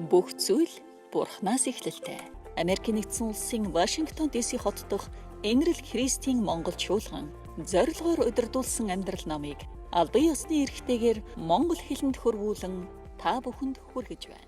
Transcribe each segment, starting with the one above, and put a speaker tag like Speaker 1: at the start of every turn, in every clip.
Speaker 1: Бүх зүйл Бурханаас эхлэлтэй. Америкийн нэгдсэн улсын Вашингтон DC хот дахь Энэрэл Христийн Монгол чуулган зорилгоор удирдуулсан амьдрал номыг албан ёсны эрхтэйгээр монгол хэлэнд хөрвүүлэн та бүхэнд хүргэж байна.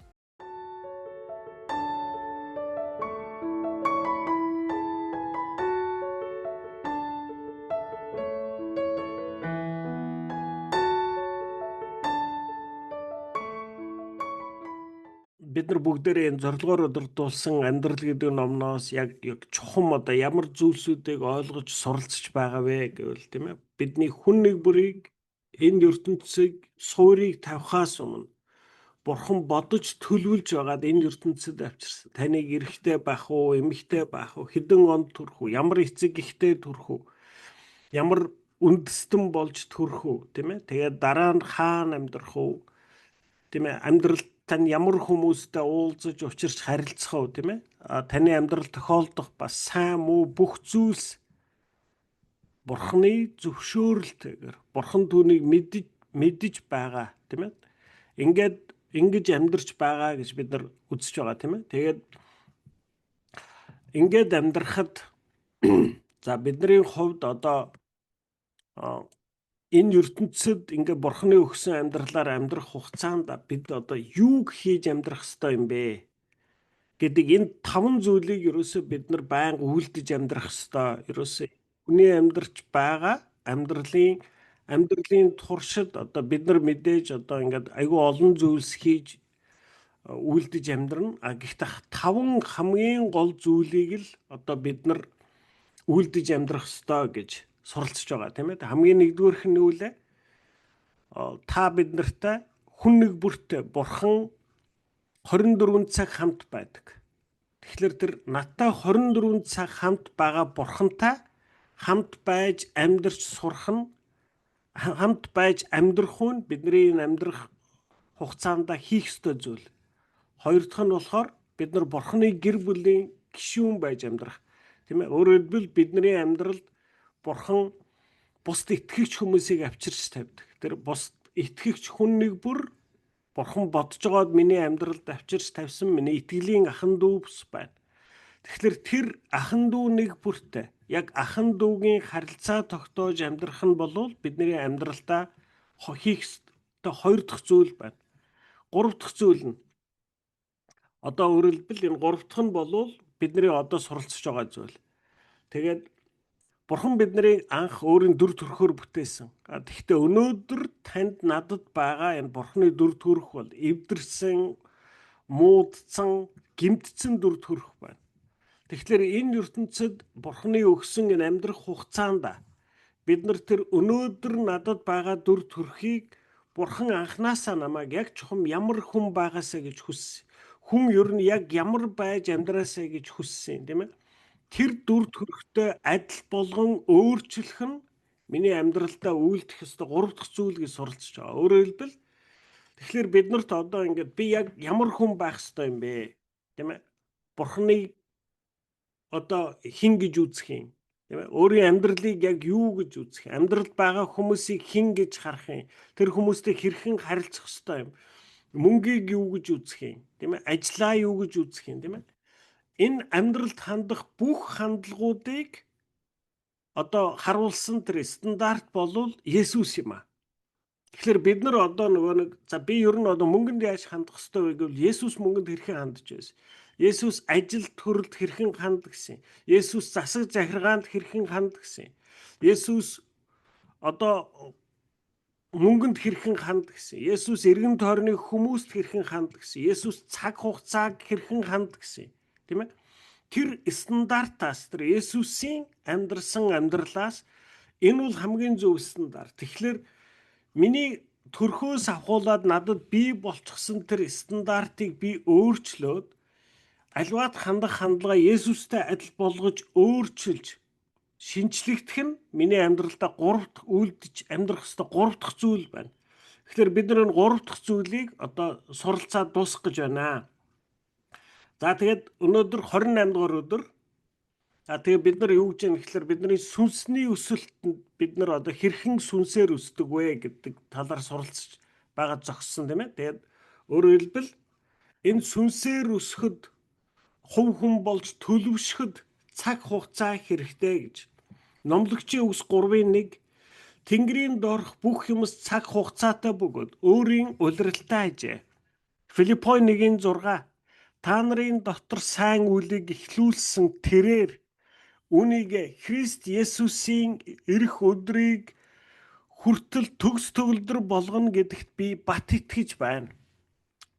Speaker 2: Бид нар бүгдээрээ энэ зорилгоор удирдуулсан амьдрал гэдэг номноос яг чухам одоо ямар зүйлсүүдийг ойлгож суралцж байгаа вэ гэвэл, тийм ээ, бидний хүн нэг бүрийг энэ ертөнцийг суурийг тавихаас өмнө Бурхан бодож төлөвлөж байгаад энэ ертөнцид авчирсан. Таныг эрэгтэй байх уу, эмэгтэй байх уу, хэдэн онд төрөх үү, ямар эцэг эхтэй төрөх үү, ямар үндэстэн болж төрөх үү, тийм ээ. Тэгээд дараа нь хаана амьдрах уу, тийм ээ, амьдрал тань ямар хүмүүстэй уулзаж, учирч харилцах уу, тийм ээ. Таны амьдрал тохиолдох бас сайн муу бүх зүйлс Бурханы зөвшөөрөлтэйгээр Бурхан түүнийг мэдэж байгаа, тийм ээ. Ингээд ингэж амьдарч байгаа гэж бид нар үзэж байгаа, тийм ээ. Тэгээд ингээд амьдрахад за бидний хувьд одоо энэ ертөнцид ингээ Бурханы өгсөн амьдралаар амьдрах хугацаанд бид одоо юуг хийж амьдрах ёстой юм бэ гэдэг энэ таван зүйлийг ерөөсөө бид нар байнга үйлдэж амьдрах ёстой. Ерөөсөө хүний амьдарч байгаа амьдралын туршид одоо бид нар мэдээж одоо ингээд айгүй олон зүйлс хийж үйлдэж амьдрна. А гэхдээ таван хамгийн гол зүйлийг л одоо бид нар үйлдэж амьдрах ёстой гэж суралцж байгаа, тийм ээ. Хамгийн нэгдүгээрх нь юу лээ? Та бид нартай хүн нэг бүртээ Бурхан 24 цаг хамт байдаг. Тэгэхээр тэр надтай 24 цаг хамт байгаа Бурхантай хамт байж амьдрч сурах нь, хамт байж амьдрах нь бидний энэ амьдрах хугацаанд хийх ёстой зүйл. Хоёр дахь нь болохоор бид нар Бурханы гэр бүлийн гишүүн байж амьдрах. Тийм ээ. Өөрөөр хэлбэл бидний амьдралд Бурхан бусд итгэгч хүмүүсийг авчирч тавьдаг. Тэр бусд итгэгч хүн нэг бүр Бурхан бодож байгаад миний амьдралд авчирч тавьсан миний итгэлийн ахан дүү бус байна. Тэгэхээр тэр ахан дүү нэг бүртээ яг ахан дүүгийн харилцаа тогтоож амьдрах нь бол бидний амьдралдаа хийх ёстой хоёр дахь зүйл байна. Гурав дахь зүйл нь одоо өөрөлдөл энэ гурав дахь нь бол бидний одоо суралцж байгаа зүйл. Тэгээд Бурхан биднийг анх өөрийн дүр төрхөөр бүтээсэн. Тэгэхдээ өнөөдөр танд надад байгаа энэ Бурханы дүр төрх бол эвдэрсэн, муудсан, гэмтсэн дүр төрх байна. Тэгэхээр энэ ертөнцид Бурханы өгсөн энэ амьдрах хугацаанд бид нар тэр өнөөдөр надад байгаа дүр төрхийг Бурхан анханасаа намайг яг чухам ямар хүн байгаасаа гэж хүссэн. Хүн ер нь яг ямар байж амьдраасаа гэж хүссэн, тийм ээ. Тэр дүр төрхтэй адил болгон өөрчлөх нь миний амьдралдаа үйлдэх ёстой гурав дахь зүйл гэж суралцж байгаа. Өөрөөр хэлбэл тэгэхээр бид нарт одоо ингээд би яг ямар хүн байх ёстой юм бэ? Тийм ээ. Бурханыг одоо хэн гэж үзэх юм? Тийм ээ. Өөрийн амьдралыг яг юу гэж үзэх юм? Амьдралд байгаа хүмүүсийг хэн гэж харах юм? Тэр хүмүүстэй хэрхэн харилцах ёстой юм? Мөнгийг юу гэж үзэх юм? Тийм ээ. Ажлаа юу гэж үзэх юм? Тийм ээ. Энэ амьдралд хандах бүх хандлагуудыг одоо харуулсан тэр стандарт болвол Есүс юм аа. Тэгэхээр бид нар одоо нөгөө нэг за би ер нь одоо мөнгөнд яаж хандах ёстой вэ гэвэл Есүс мөнгөнд хэрхэн хандж байсан. Есүс ажил төрөлд хэрхэн ханд гэсэн. Есүс засаг захиргаанд хэрхэн ханд гэсэн. Есүс одоо мөнгөнд хэрхэн ханд гэсэн. Есүс эргэн тойрны хүмүүст хэрхэн ханд гэсэн. Есүс цаг хугацааг хэрхэн ханд гэсэн. Тийм ээ. Тэр стандартаас, тэр Есүсийн амьдрсан амьдралаас энэ бол хамгийн зөв стандарт. Тэгэхээр миний төрхөөс авахуулаад надад бий болчихсон тэр стандартыг би өөрчлөөд альваад хандах хандлага Есүстэй адил болгож өөрчилж шинчлэгдэх нь миний амьдралдаа гурав дахь үйлдэж амьдрах ёстой гурав дахь зүйл байна. Тэгэхээр бид нар энэ гурав дахь зүйлийг одоо суралцаад дуусгах гэж байна. За тэгээд өнөөдөр 28 дугаар өдөр. За тэгээд бид нар юу гэж юм гэхэлэр бидний сүнсний өсөлтөнд бид нар одоо хэрхэн сүнсээр өсдөг вэ гэдэг талаар суралцж байгаа зогссон, тийм ээ. Тэгээд өөрөөр хэлбэл Энэ сүнсээр өсөхөд, хувь хүн болж төлөвшөхөд цаг хугацаа хэрэгтэй гэж. Номлогчийн үгс 3:1 Тэнгэрийн доорх бүх юмс цаг хугацаатай бөгөөд өөрийн улиралтай ажээ. Филиппой 1:6 Та нарын дотор сайн үйлийг эхлүүлсэн тэрээр үүнийг Христ Есүсийн ирэх өдрийг хүртэл төгс төгөлдөр болгоно гэдэгт би бат итгэж байна.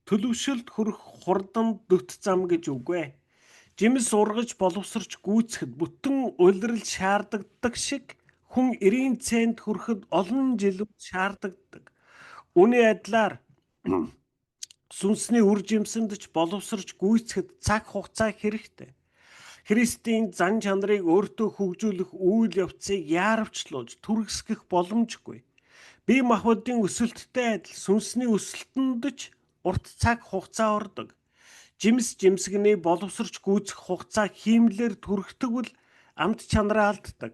Speaker 2: Төлөвшөлд хүрэх хурдан дөт зам гэж үгүй. Жимс ургаж боловсарч гүйцэхэд бүтэн улирал шаардлагадаг шиг хүн 90 цент хүрэхэд олон жилүүд шаардлагадаг. Үүний адилаар сүнсний үр жимсэнд ч боловсарч гүйцэхэд цаг хугацаа хэрэгтэй. Христийн зан чанарыг өөртөө хөгжүүлэх үйл явцыг яарвчлуулж түргэсгэх боломжгүй. Бие махбодын өсөлттэй адил сүнсний өсөлтөнд ч урт цаг хугацаа ордог. Жимс жимсгний боловсарч гүйцэх хугацаа хиймлээр түрхтгвэл амт чанараа алддаг.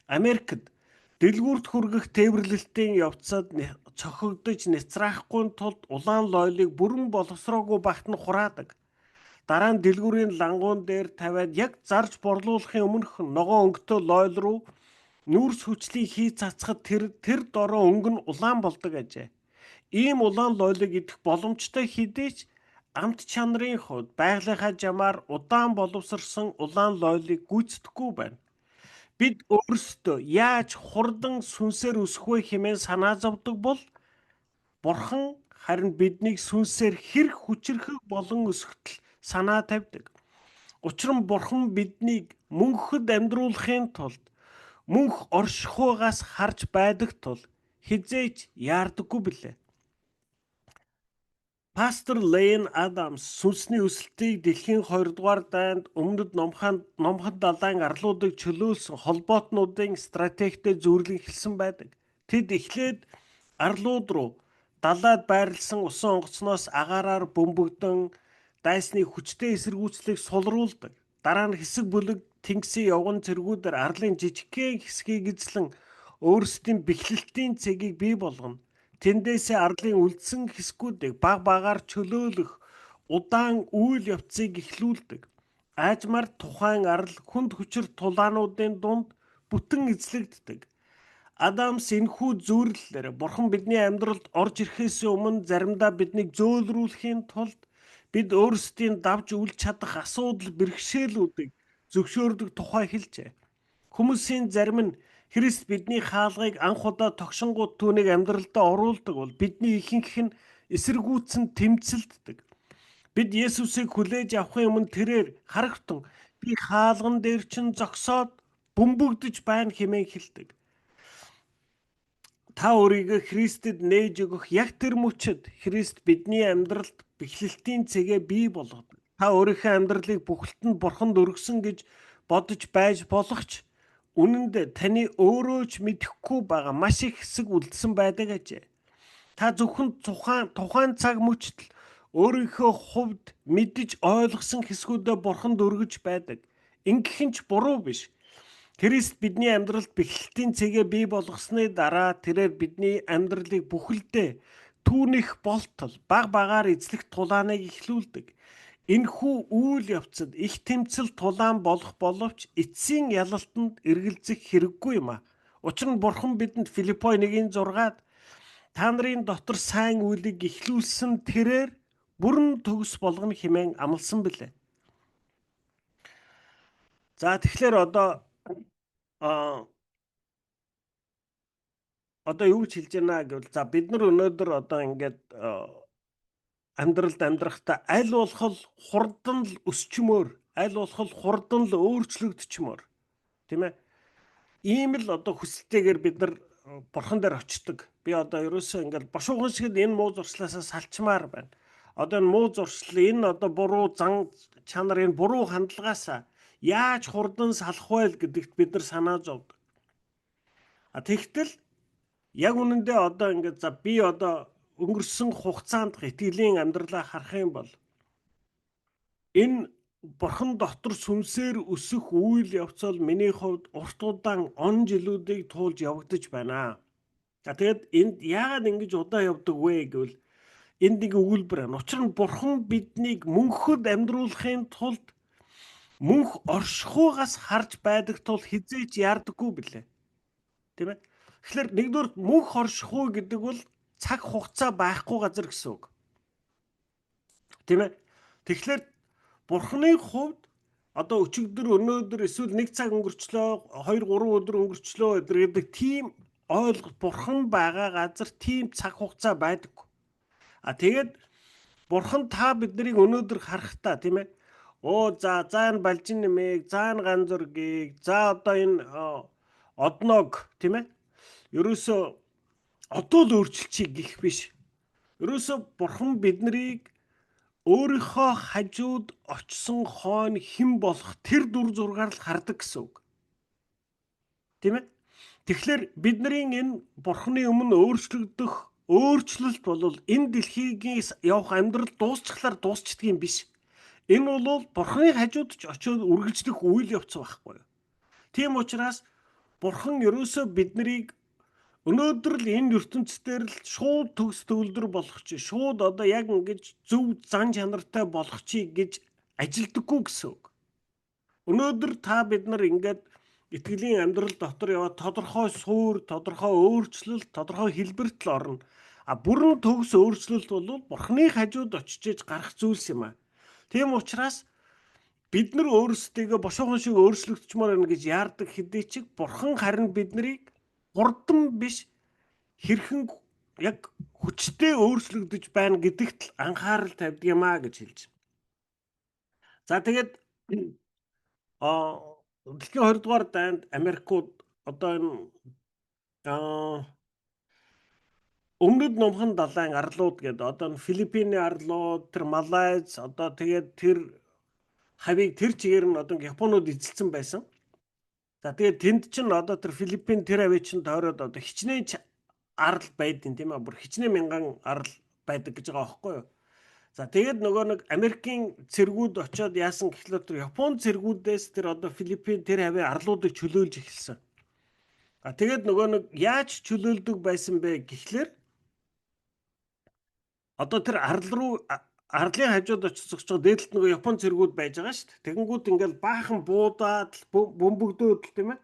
Speaker 2: Америкт дэлгүүрт хүргэх тээвэрлэлтийн явцад цохигдож няцраахгүй тулд улаан лойлыг бүрэн боловсроогүй багт нь хураадаг. Дараа нь дэлгүүрийн лангуун дээр тавиад яг зарж борлуулахын өмнөх ногоон өнгөтэй лойл руу нүүрс хүчлийг хий цацхад тэр дороо өнгө нь улаан болдог ажээ. Ийм улаан лойлыг идэх боломжтой хэдий ч амт чанарын хувьд байгалийнхаа жамаар удаан боловсрсон улаан лойлыг гүйцэтгэхгүй байна. Бид өөрсдөө яаж хурдан сүнсээр өсөх вэ хэмээн санаа зовдөг бол Бурхан харин биднийг сүнсээр хэр хүчирхэг болон өсөхтөл санаа тавьдаг. Учир нь Бурхан биднийг мөнхөд амьдруулахын тулд мөнх оршихуйгаас харж байдаг тул хэзээ ч яардаггүй билээ. Пастор Лейн Адамс сүнсний өсөлтийг дэлхийн 2 дугаар дайнд өмнөд номхон далайн арлуудыг чөлөөлсөн холбоотнуудын стратегтэй зөвлөн эхэлсэн байдаг. Тэд эхлээд арлууд руу далайд байрласан усан онгоцноос агаараар бөмбөгдөн дайсны хүчтэй эсэргүүцлийг сулруулдаг. Дараа нь хэсэг бүлэг тэнгисийн явган цэргүүдээр арлын жижигхэн хэсгийг эзлэн өөрсдийн бэхлэлтийн цэгийг бий болгоно. Тэндээсээ арлын үлдсэн хэсгүүдийг баг багаар чөлөөлөх удаан үйл явцыг эхлүүлдэг. Аажмаар тухайн арал хүнд хүчир тулаануудын дунд бүтэн эзлэгддэг. Адамс энэхүү зүйрлэлээр Бурхан бидний амьдралд орж ирэхээс өмнө заримдаа биднийг зөөлрүүлэхийн тулд бид өөрсдийн давж үл чадах асуудал бэрхшээлүүдийг зөвшөөрдөг тухай хэлжээ. Хүмүүсийн зарим нь Христ бидний хаалгыг анх удаа тогшингууд түүнийг амьдралдаа оруулдаг бол бидний ихэнх нь эсэргүүцэн тэмцэлддэг. Бид Есүсийг хүлээж авахын өмнө тэрээр харагтун би хаалган дээр чинь зогсоод бөмбөгдөж байна хэмээн хэлдэг. Та өөрийгөө Христэд нээж өгөх яг тэр мөчид Христ бидний амьдралд бэхлэлтийн цэгээ бий болгодог. Та өөрийнхөө амьдралыг бүхэлд нь Бурханд өргөсөн гэж бодож байж болох ч үнэн дээр таны өөрөө ч мэдэхгүй байгаа маш их хэсэг үлдсэн байдаг ажээ. Та зөвхөн тухайн цаг мөчид л өөрийнхөө хувьд мэдэж ойлгосон хэсгүүдээ Бурханд өргөж байдаг. Ингэх нь ч буруу биш. Христ бидний амьдралд бэхлэлтийн цэгээ бий болгосны дараа тэрээр бидний амьдралыг бүхэлдээ түүнийх болтол баг багаар эзлэх тулааныг эхлүүлдэг. Энэхүү үйл явцад их тэмцэл тулаан болох боловч эцсийн ялалтанд эргэлзэх хэрэггүй юм а. Учир нь Бурхан бидэнд Филиппой 1:6-ад та нарын дотор сайн үйлийг эхлүүлсэн тэрээр бүрэн төгс болгоно хэмээн амласан билээ. За тэгэхээр одоо юу гэж хэлж байна гэвэл за бид нар өнөөдөр одоо ингээд амьдралд амьдрахдаа аль болох хурдан л өсчмөр, аль болох хурдан л өөрчлөгдчмөр, тийм ээ. Ийм л одоо хүсэлтэйгээр бид нар бурхан дээр очдог. Би одоо ерөөсөө ингээд бошуухан шиг энэ муу зуршлаасаа салчмаар байна. Одоо энэ муу зуршил, энэ одоо буруу зан чанар, энэ буруу хандлагаасаа яаж хурдан салах вэ гэдэгт бид нар санаа зовдөг. А тэгтэл яг үнэндээ одоо ингээд за би одоо өнгөрсөн хугацаанд итгэлийн амьдралаа харах юм бол энэ бурхан дотор сүнсээр өсөх үйл явц бол миний хувьд урт удаан он жилүүдийг туулж явагдаж байна. За тэгээд энд яагаад ингэж удаан явдаг вэ гэвэл Энд нэг өгүүлбэр байна. Учир нь Бурхан биднийг мөнхөд амьдруулахын тулд мөнх оршихуйгаас харж байдаг тул хэзээ ч яардаггүй билээ. Тийм ээ? Тэгэхээр нэгдүгээр мөнх оршихуй гэдэг бол цаг хугацаа байхгүй газар гэсэн үг. Тийм ээ? Тэгэхээр Бурханы хувьд одоо өчигдөр, өнөөдөр эсвэл нэг цаг өнгөрчлөө, 2 3 өдөр өнгөрчлөө гэдэг тийм ойлголт, Бурхан байгаа газар тийм цаг хугацаа байдаггүй. А тэгээд Бурхан та биднийг өнөөдөр харахтаа, тийм ээ, оо за за энэ балжин нэмийг, за энэ ганзургийг, за одоо энэ одног, тийм ээ, ерөөсөө одоо л өөрчилчихье гэх биш. Ерөөсөө Бурхан биднийг өөрийнхөө хажууд очсон хойно хэн болох тэр дүр зургаар л хардаг гэсэн үг. Тийм ээ? Тэгэхээр бидний энэ Бурханы өмнө өөрчлөгдөх өөрчлөлт бол энэ дэлхийгээс явах амьдрал дуусчихлаар дуусчдаг юм биш. Энэ бол Бурханы хажууд ч очиод үргэлжлэх үйл явц байхгүй юу? Тийм учраас Бурхан ерөөсөө биднийг өнөөдөр л энэ ертөнцийн дээр л шууд төгс төгөлдөр болгочих, шууд одоо яг ингэж зөв зан чанартай болгочих гэж ажилдаггүй гэсэн үг. Өнөөдөр та бид нар ингээд итгэлийн амьдрал дотор яваад тодорхой суур, тодорхой өөрчлөлт, тодорхой хэлбэрт л орно. А бүрэн төгс өөрчлөлт бол Бурхны хажууд очиж гарах зүйлс юм а. Тийм учраас бид нар өөрсдийгөө бошуухан шиг өөрчлөгдчмөр байна гэж яардаг хэдий ч Бурхан харин биднийг хурдан биш, хэрхэн яг хүчтэй өөрчлөгдөж байна гэдэгт л анхаарал тавьдаг юм а гэж хэлж байна. За тэгээд дэлхийн 20 дугаар дайнд Америкууд одоо энэ өмнөд номхон далайн арлууд гэдэг одоо энэ Филиппиний арлууд, тэр Малайз, одоо тэгээд тэр хавийг тэр чигээр нь одоо Японууд эзэлсэн байсан. За тэгээд тэнд чинь одоо тэр Филиппин тэр хавийг чинь тойроод одоо хичнээн арал байдیں۔ Тийм ээ, бүр хичнээн мянган арал байдаг гэж байгаа байхгүй юу? За тэгээд нөгөө нэг Америкийн цэргүүд очиод яасан гэхлээр тэр Япон цэргүүдээс тэр одоо Филиппин тэр хавийн арлуудыг чөлөөлж эхэлсэн. А тэгээд нөгөө нэг яаж чөлөөлдөг байсан бэ гэхлээр одоо тэр арал руу, арлын хажууд очиж зогсож байгаа дээдэлт нөгөө Япон цэргүүд байж байгаа шүү дээ. Тэгэнгүүт ингээл баахан буудаад бөмбөгдөөд, тийм ээ.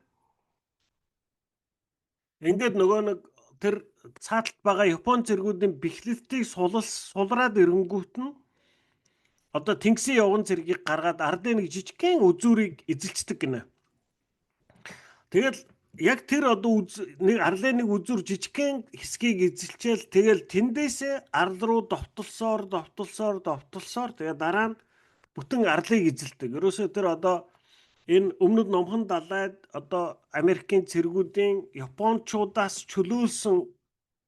Speaker 2: Ингээд нөгөө нэг тэр цааталт байгаа Япон цэргүүдийн бэхлэлтийг сулал сулраад ирэнгүүт нь одоо тэнгисийн явган цэргийг гаргаад ардын нэг жижигхэн үзүүрийг эзэлцдэг гинэ. Тэгэл яг тэр одоо нэг арлын нэг үзүүр жижигхэн хэсгийг эзэлчээл тэгэл тэндээсээ арал руу довтолсоор довтолсоор довтолсоор тэгээ дараа нь бүтэн арлыг эзэлдэг. Ерөөсөө тэр одоо энэ өмнөд номхон далайд одоо Америкийн цэргүүдийн Япончуудаас чөлөөлсөн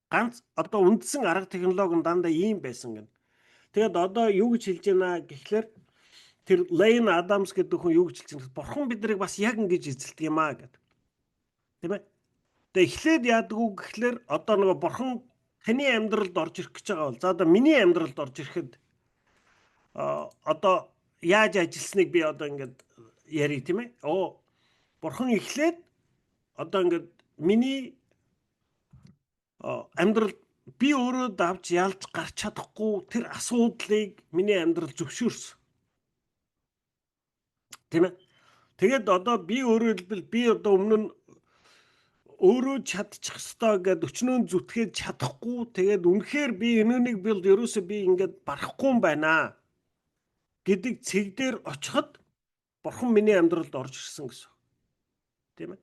Speaker 2: ганц одоо үндсэн арга технологи нь дандаа ийм байсан гэнэ. Тэгээд одоо юу гэж хэлж байна гэхлээр тэр Лейн Адамс гэдэг хүн юу гэж хэлж байна? Бурхан биднийг бас яг ингэж эзэлдэг юм аа гэдэг. Тийм ээ. Тэгээ эхлээд яадаг уу гэхлээр одоо нөгөө бурхан таны амьдралд орж ирэх гэж байгаа бол за одоо миний амьдралд орж ирэхэд одоо яаж ажилласныг би одоо ингээд ярив, тийм ээ. Оо, бурхан эхлээд одоо ингээд миний амьдрал би өөрөө давж ялж гарч чадахгүй тэр асуудлыг миний амьдрал зөвшөөрсөн. Тийм ээ. Тэгээд одоо би өөрөөр хэлбэл би одоо өмнө нь өөрөө чадчих ёстой гэдээ өчнөө зүтгээд чадахгүй, тэгээд үнэхээр би энэнийг би бол ерөөсөө би ингээд барахгүй юм байна гэдэг цэг дээр очиход бурхан миний амьдралд орж ирсэн гэсэн. Тийм ээ.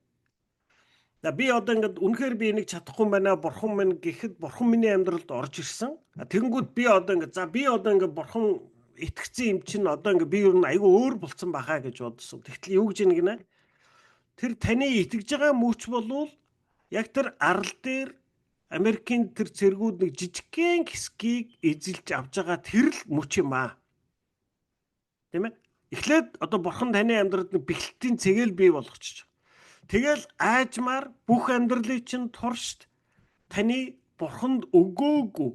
Speaker 2: За би одоо ингээд үнэхээр би энийг чадахгүй юм байна, бурхан минь гэхэд бурхан миний амьдралд орж ирсэн. Тэгэнгүүт би одоо ингээд за би одоо ингээд бурхан итгэцэн юм чинь одоо ингээд би ер нь айгүй өөр болцсон бахаа гэж бодсон. Тэгтэл юу гэж гинэ? Тэр таны итгэж байгаа мөч болвол яг тэр арал дээр Америкийн тэр цэргүүд нэг жижигхэн хэсгийг эзэлж авч байгаа тэр л мөч юм аа. Тийм ээ? Эхлээд одоо бурхан таны амьдралд нэг бэхлэлтийн цэгээл бий болгочих. Тэгэл аажмаар бүх амьдралыг чинь туршид таны бурханд өгөөгүй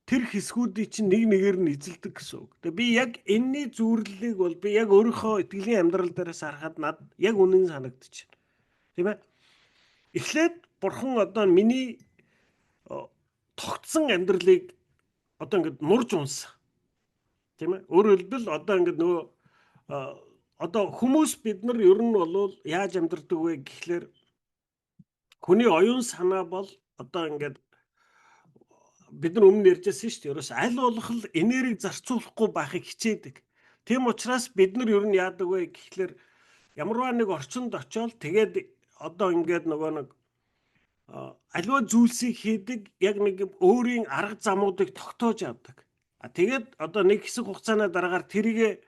Speaker 2: тэр хэсгүүдийг чинь нэг нэгээр нь эзэлдэг гэсэн үг. Тэгээ би яг энэний зүйрлэлийг бол би яг өөрийнхөө итгэлийн амьдрал дээрээс харахад над яг үнэн санагдчих. Тийм ээ? Эхлээд бурхан одоо миний тогтсон амьдралыг одоо ингээд нурж унсан. Тийм ээ? Өөрөөр хэлбэл одоо ингээд нөгөө одоо хүмүүс бид нар ер нь бол яаж амьдардаг вэ гэхлээр хүний оюун санаа бол одоо ингээд бид нар өмнө ярьжсэн шүү дээ. Ерөөс аль болох л энерги зарцуулахгүй байхыг хичээдэг. Тийм учраас бид нар ер нь яадаг вэ гэхлээр ямарваа нэг орчинд очиод тэгээд одоо ингээд нөгөө нэг аливаа зүйлсийг хийдэг, яг нэг өөрийн арга замуудыг тогтоож авдаг. А тэгээд одоо нэг хэсэг хугацааны дараагаар тэрийг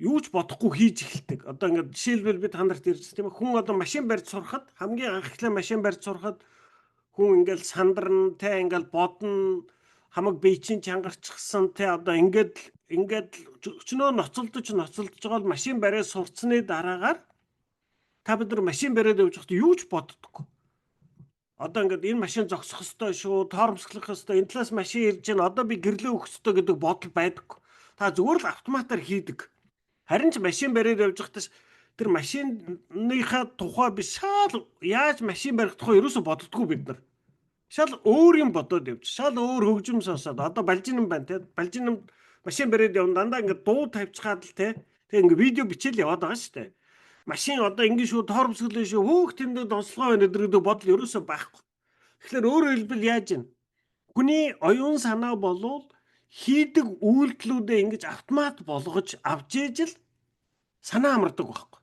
Speaker 2: юу ч бодохгүй хийж эхэлдэг. Одоо ингээд жишээлбэл би та нарт ярьж тийм ээ, хүн одоо машин барьж сурахад, хамгийн анх эхлээ машин барьж сурахад хүн ингээл сандарна, те, ингээл бодно, хамаг бие чинь чангарчихсан, те, одоо ингээд ингээд өчнөө ноцолдож ноцолдож байгаа бол машин бариад сурцсны дараагаар та бид нар машин бариад явж байхдаа юу ч боддоггүй. Одоо ингээд энэ машин зогсох ёстой шүү, тоормсглох ёстой, энэ талаас машин ирж байна, одоо би гэрлээ өгөх ёстой гэдэг бодол байдаггүй. Та зүгээр л автоматар хийдэг. Харин ч машин бариад явж байхдаа тэр машиныхаа тухай биш, шал яаж машин барих тухай ерөөсө боддоггүй бид нар. Шал өөр юм бодоод явж, шал өөр хөгжим сонсоод, одоо балжинам байна те, балжинам машин бариад явна, дандаа ингээд дуу тавьчихад л те, тэг ингээд видео бичээл яваад байгаа шүү дээ. Машин одоо ингэ шүү, тоормсоглоо шүү, хөөх тэмдэг донслогоо байна гэдэг бодол ерөөсөө байхгүй. Тэгэхээр өөрөөр хэлбэл яаж юм? Хүний оюун санаа болвол хийдэг үйлдэлүүдээ ингэж автомат болгож авч ижил санаа амардаг байхгүй.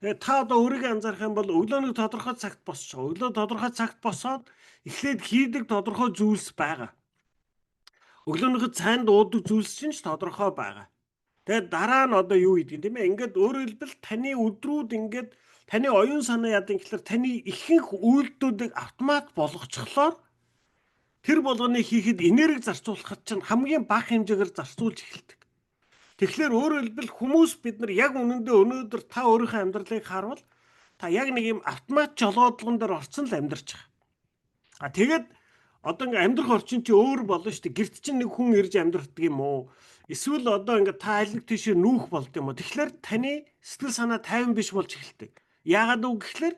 Speaker 2: Тэгээ та одоо өөрийгөө анзаарах юм бол өглөө нэг тодорхой цагт босч байгаа. Өглөө тодорхой цагт босоод эхлээд хийдэг тодорхой зүйлс байгаа. Өглөөнийхөө цайнд уудаг зүйлс чинь ч тодорхой байгаа. Тэгээд дараа нь одоо юу хийдэг юм, тийм ээ? Ингээд өөрөөр хэлбэл таны өдрүүд ингээд таны оюун санаа яадаг гэхэлэр таны ихэнх үйлдэлүүдийг автомат болгочихлоор тэр болгоныг хийхэд энерги зарцуулахад чинь хамгийн бага хэмжээгээр зарцуулж эхэлдэг. Тэгэхээр өөрөөр хэлбэл хүмүүс бид нар яг үнэндээ өнөөдөр та өөрийнхөө амьдралыг харвал та яг нэг юм автомат жолоодлогон дээр орцсон л амьдарч байгаа. А тэгээд одоо ингээ амьдрах орчин чи өөр болно шүү дээ. Гэрт чинь нэг хүн ирж амьдрдаг юм уу? Эсвэл одоо ингээ та аль нэг тийшээ нүүх болд юм уу? Тэгэхээр таны сэтгэл санаа тайван биш болж эхэлдэг. Яагаад үг гэхлээр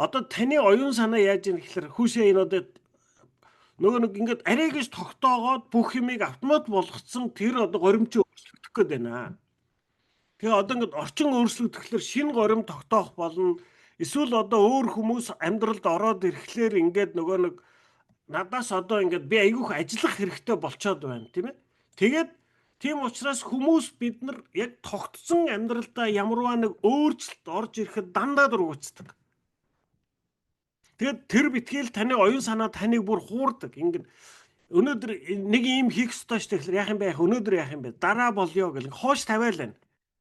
Speaker 2: одоо таны оюун санаа яаж юм гэхлээр хүүшээ энэ одоо нөгөө нэг ингээд арай гэж тогтоогоод бүх юмыг автомат болгоцсон тэр одоо горимч өөрчлөгдөх гээд байна. Тэгээ одоо ингээд орчин өөрчлөгдөхлөөр шинэ горим тогтоох болно. Эсвэл одоо өөр хүмүүс амьдралд ороод ирэхлээр ингээд нөгөө нэг надаас одоо ингээд би айгүйх ажиллах хэрэгтэй болчоод байна, тийм ээ. Тэгээд тийм учраас хүмүүс бид нар яг тогтсон амьдралдаа ямарваа нэг өөрчлөлт орж ирэхэд дандаа дургуутдаг. Тэгээд тэр битгийл таны оюун санаа таныг бүр хуурдаг. Ингээд өнөөдөр нэг юм хийх ёстой шүү дээ. Тэгэхээр яах юм бэ? Өнөөдөр яах юм бэ? Дараа болёо гэл хоош тавиал байна.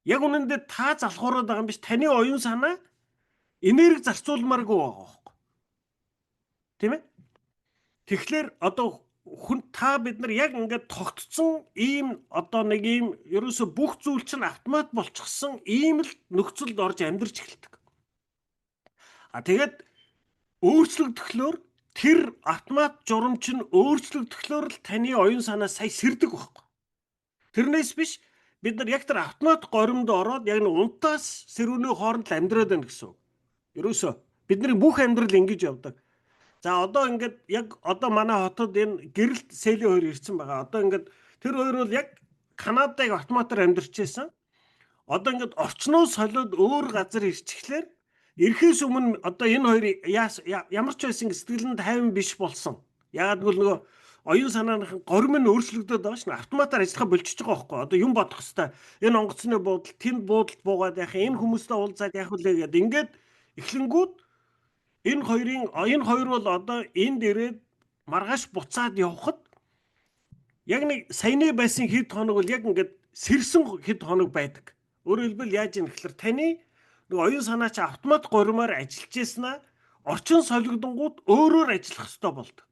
Speaker 2: Яг үнэндээ та залхуураад байгаа юм биш. Таны оюун санаа энерги зарцуулмааргүй байгаа байхгүй. Тийм ээ? Тэгэхээр одоо хүн та бид нар яг ингээд тогтцсон ийм одоо нэг ийм ерөөсө бүх зүйл чинь автомат болчихсон ийм л нөхцөлд орж амьдарч эхэлдэг. А тэгээд өөрчлөгдөхлөөр тэр автомат журам чинь өөрчлөгдөхлөөр л таны оюун санаа сая сэрдэг байхгүй. Тэрнээс биш бид нар яг тэр автомат горимд ороод яг нэг унтаас сэрүүний хооронд л амьдраад байна гэсэн үг. Ерөөсөө бидний бүх амьдрал ингэж явдаг. За одоо ингээд яг одоо манай хотод энэ гэрэлт сэлий хоёр ирсэн байгаа. Одоо ингээд тэр хоёр бол яг Канадыг автоматар амьдарч байсан. Одоо ингээд орчноо солиод өөр газар ирчихлээр ирэхээс өмнө одоо энэ хоёр ямар ч байсан сэтгэл нь тайван биш болсон. Яагаад гэвэл нөгөө оюун санааных горим нь өөрчлөгдөд байгаа шнэ. Автоматар ажиллахаа болчихж байгаа байхгүй. Одоо юм бодох хэвээр. Энэ онгоцны буудал, тэнд буудалд буугаад яах, энэ хүмүүстэй уулзаад яах вүлээ гэд ингээд эхлэнгүүд энэ хоёрын энэ хоёр бол одоо энд ирээд маргааш буцаад явхад яг нэг саяны байсан хэд хоног бол яг ингээд сэрсэн хэд хоног байдаг. Өөрөөр хэлбэл яаж юм гэхэлэр таны нэг оюун санаа чи автомат горимоор ажиллаж байснаа орчин солигдонгууд өөрөөр ажиллах ёстой болдог.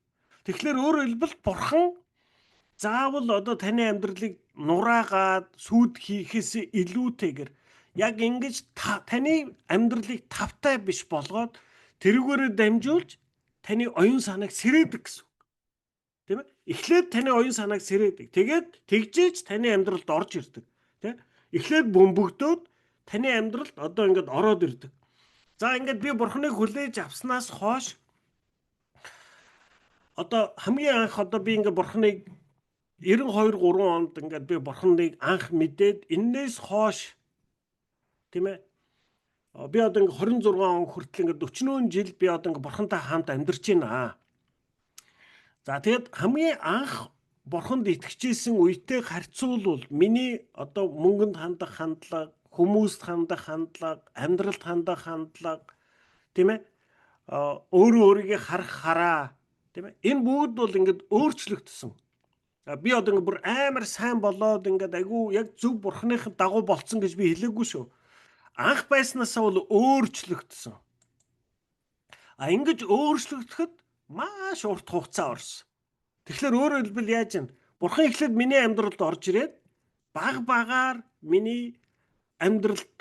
Speaker 2: Тэгэхээр өөрөөр хэлбэл бурхан заавал одоо таны амьдралыг нураагаад сүд хийхээс илүүтэйгэр яг ингэж таны амьдралыг тавтай биш болгоод тэрүүгээрээ дамжуулж таны оюун санааг сэрээдэг гэсэн үг. Тийм ээ? Эхлээд таны оюун санааг сэрээдэг. Тэгээд тэгжээж таны амьдралд орж ирдэг. Тийм ээ? Эхлээд бөмбөгдөөд таны амьдралд одоо ингээд ороод ирдэг. За ингээд би бурхныг хүлээж авснаас хойш одоо хамгийн анх одоо би ингээд бурхныг 92 3 онд ингээд би бурханыг анх мэдээд энээс хойш, тийм ээ, би одоо ингээд 26 он хүртэл ингээд 44 жил би одоо ингээд бурхантай хамт амьдарч байна. За, тэгэд хамгийн анх бурханд итгэжсэн үедээ харьцуулбал миний одоо мөнгөнд хандах хандлага, хүмүүст хандах хандлага, амьдралд хандах хандлага, тийм ээ, өөрөө өөрийгөө харах хараа, тийм ээ, энэ бүгд бол ингээд өөрчлөгдсөн. Би одоо ингээд бүр амар сайн болоод ингээд айгүй яг зөв бурхных дагуу болцсон гэж би хэлээгүй шүү. Анх байснаасаа бол өөрчлөгдсөн. А ингэж өөрчлөгдөхөд маш урт хугацаа орсон. Тэгэхээр өөрөөр хэлбэл яаж юм? Бурхан эхлээд миний амьдралд орж ирээд баг багаар миний амьдралд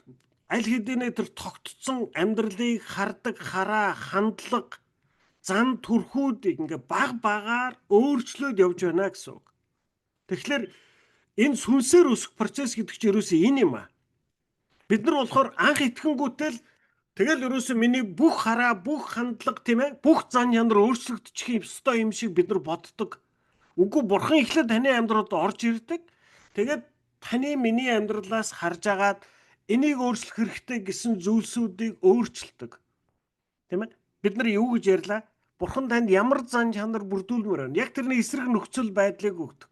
Speaker 2: аль хэдийнэ тэр тогтцсон амьдралыг хардаг хараа, хандлага, зан төрхүүдийг ингээ баг багаар өөрчлөөд явж байна гэсэн үг. Тэгэхээр энэ сүнсээр өсөх процесс гэдэг чинь ерөөсөө энэ юм аа. Бид нар болохоор анх итгэнгүүтэл тэгэл ерөөсөө миний бүх хараа, бүх хандлага, тийм ээ, бүх зан чанар өөрчлөгдчих ёстой юм шиг бид нар боддог. Үгүй, бурхан эхлээд таны амьдралд орж ирдэг. Тэгээд таны миний амьдралаас харж агаад энийг өөрчлөх хэрэгтэй гэсэн зүйлсүүдийг өөрчилдөг. Тийм ээ? Бид нар юу гэж ярьлаа? Бурхан танд ямар зан чанар бүрдүүлмээр байна? Яг тэрний эсрэг нөхцөл байдлыг өгдөг.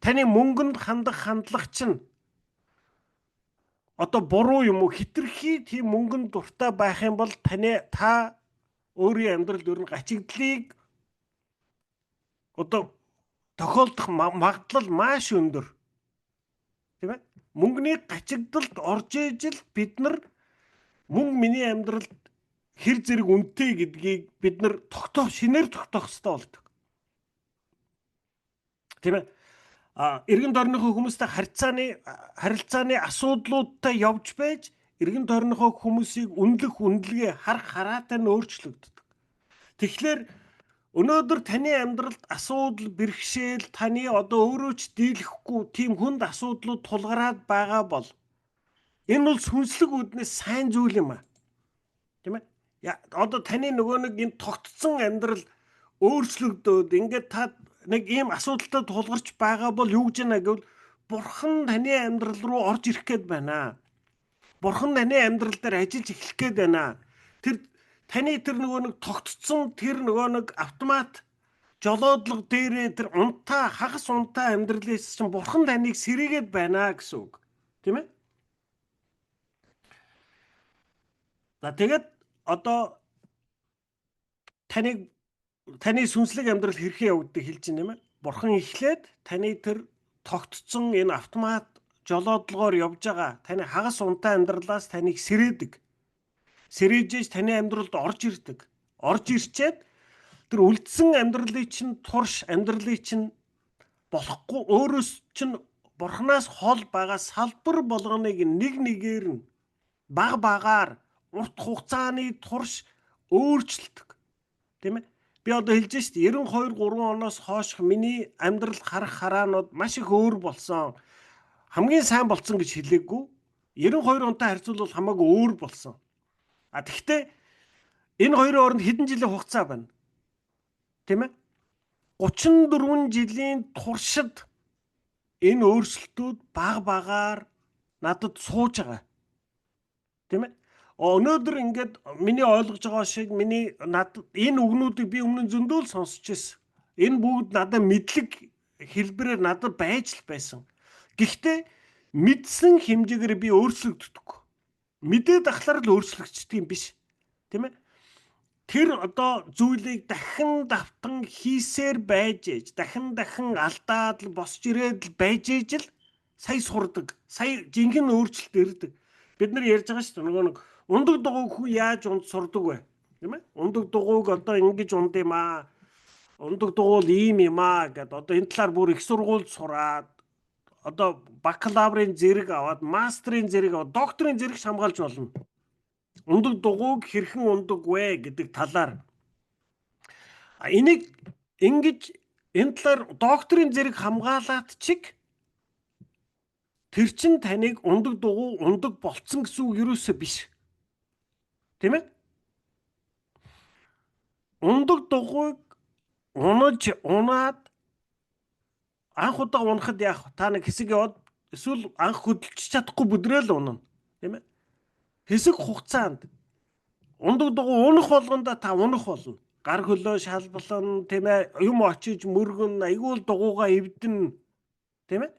Speaker 2: Таны мөнгөнд хандах хандлага чинь одоо буруу юм уу, хитрхи тийм мөнгөнд дуртай байх юм бол таны та өөрийн амьдралд ер нь гачигдлыг одоо тохиолдох магадлал маш өндөр. Тийм ээ? Мөнгөний гачигдалд орж ижил бид нар мөнгө миний амьдралд хэр зэрэг үнэтэй гэдгийг бид нар тогтоох, шинээр тогтоох хэрэгтэй болдог. Тийм ээ? А эргэн тойрныхоо хүмүүстэй харилцааны асуудлуудтай явж байж эргэн тойрныхоо хүмүүсийг үнэлэх үнэлгээ, харах хараатай нь өөрчлөгддөг. Тэгэхээр өнөөдөр таны амьдралд асуудал бэрхшээл, таны одоо өөрөө ч дийлэхгүй тийм хүнд асуудлууд тулгараад байгаа бол энэ бол сүнслэг үүднээс сайн зүйл юм а. Тийм ээ? Одоо таны нөгөө нэг энэ тогтцсон амьдрал өөрчлөгдөөд ингээд та нэг ийм асуудалтай тулгарч байгаа бол юу гэж байна гэвэл бурхан таны амьдрал руу орж ирэх гээд байна. Бурхан таны амьдрал дээр ажиллаж эхлэх гээд байна. Тэр таны тэр нөгөө нэг тогтцсон тэр нөгөө нэг автомат жолоодлого дээрээ тэр унтаа, хагас унтаа амьдралээс чинь бурхан таныг сэрээгээд байна гэсэн үг. Тийм ээ? За, тэгээд одоо таныг таны сүнслэг амьдрал хэрхэн явагддаг хэлж байна юм ээ. Бурхан эхлээд таны тэр тогтцсон энэ автомат жолоодлогоор явж байгаа таны хагас унтаа амьдралаас таныг сэрээдэг. Сэрээж таны амьдралд орж ирдэг. Орж ирчээд тэр үлдсэн амьдралыг чинь турш, амьдралыг чинь болохгүй өөрөөс чинь бурхнаас хол байгаа салбар болгоныг нэг нэгээр нь баг багаар урт хугацааны турш өөрчлөлдөг. Тийм ээ? Би одоо хэлж шít 92 3 оноос хойш миний амьдрал харах хараанууд маш их өөр болсон. Хамгийн сайн болсон гэж хэлээгүй. 92 онтой харьцуулбал хамаагүй өөр болсон. А тэгвэл энэ хоёрын хооронд хэдэн жилийн хугацаа байна? Тийм ээ? 34 жилийн туршид энэ өөрчлөлтүүд баг багаар надад сууж байгаа. Тийм ээ? Өнөөдөр ингээд миний ойлгож байгаа шиг миний надад энэ үгнүүдийг би өмнө нь зөндөө л сонсч ирсэн. Энэ бүгд надад мэдлэг хэлбэрээр надад байж л байсан. Гэхдээ мэдсэн хэмжээгээр би өөрчлөгддөггүй. Мэдээд ахлаар л өөрчлөгддөг юм биш. Тийм ээ? Тэр одоо зүйлийг дахин давтан хийсээр байж ээж, дахин дахин алдаад л босч ирээд л байж ээж л сая сурдаг. Сая жинхэнэ өөрчлөлт ирдэг. Бид нар ярьж байгаа шүү дээ. Нөгөө нэг ундаг дугуйг хүн яаж унд сурдаг вэ? Тийм ээ? Ундаг дугуйг одоо ингэж унд юм аа. Ундаг дугуй ийм юм аа гэд одоо энэ талаар бүр их сургуульд сураад одоо бакалаврын зэрэг аваад, мастрын зэрэг аваад, докторын зэрэг шамгаалж болно. Ундаг дугуйг хэрхэн ундаг вэ гэдэг талаар. Энийг ингэж энэ талаар докторын зэрэг хамгаалаад чиг тэр чин таныг ундаг дугуй ундаг болцсон гэсэн үг юусоо биш. Тийм ээ? Ундаг дугуйг унаж унаад Анх удаа унахад яах вэ? Та нэг хэсэг яваад эсвэл анх хөдөлж чадахгүй бүдрээл унана. Тийм ээ? Хэсэг хугацаанд ундаг дугуй унах болгондоо та унах болно. Гар хөлөө шалблан, тийм ээ, юм очиж мөргөн, айгүй л дугуйгаа эвдэн, тийм ээ?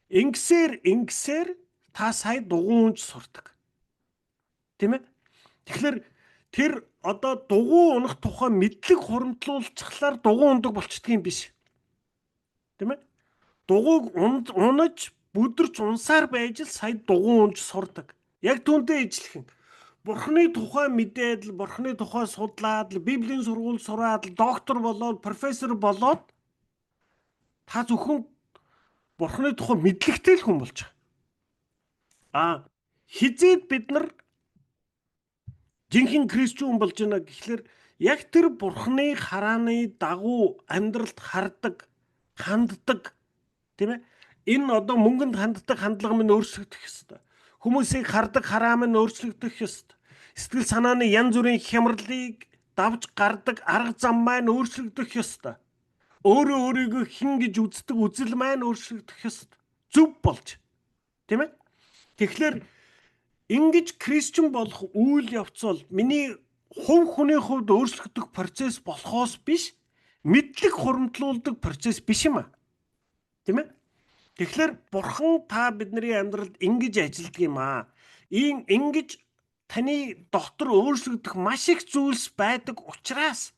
Speaker 2: Ингэсээр ингэсээр та сая дугуй унж сурдаг. Тийм ээ? Тэгэхээр тэр одоо дугуй унах тухай мэдлэг хуримтлуулчихлаар дугуй унадаг болчдөг юм биш. Тийм ээ? Дугуйг унаж бүдэрч унсаар байж л сая дугуй унж сурдаг. Яг түүнтэй ижилхэн Бурхны тухай мэдээд л, Бурхны тухай судлаад л, Библийн сургууль сураад л, доктор болоод, профессор болоод та зөвхөн Бурхны тухай мэдлэгтэй л хүн болж байгаа. А хэзээд бид нар жинхэнэ христчэн болж байна гэхлээр яг тэр Бурхны харааны дагуу амьдралд хардаг, ханддаг, тийм ээ? Энэ одоо мөнгөнд ханддаг хандлага минь өөрчлөгдөх ёстой. Хүмүүсийг хардаг хараа минь өөрчлөгдөх ёстой. Сэтгэл санааны янз бүрийн хямралыг давж гардаг арга зам маань өөрчлөгдөх ёстой. Өөрөө өөрийгөө хэн гэж үздэг үзэл маань өөрчлөгдөх ёстой. Зөв болж. Тийм ээ? Тэгэхээр ингэж христчэн болох үйл явц бол миний хувь хүний хувьд өөрчлөгдөх процесс болохоос биш, мэдлэг хуримтлуулдаг процесс биш юм а. Тийм ээ? Тэгэхээр Бурхан та бидний амьдралд ингэж ажилладаг юм аа. Ийм ингэж таны дотор өөрчлөгдөх маш их зүйлс байдаг учраас,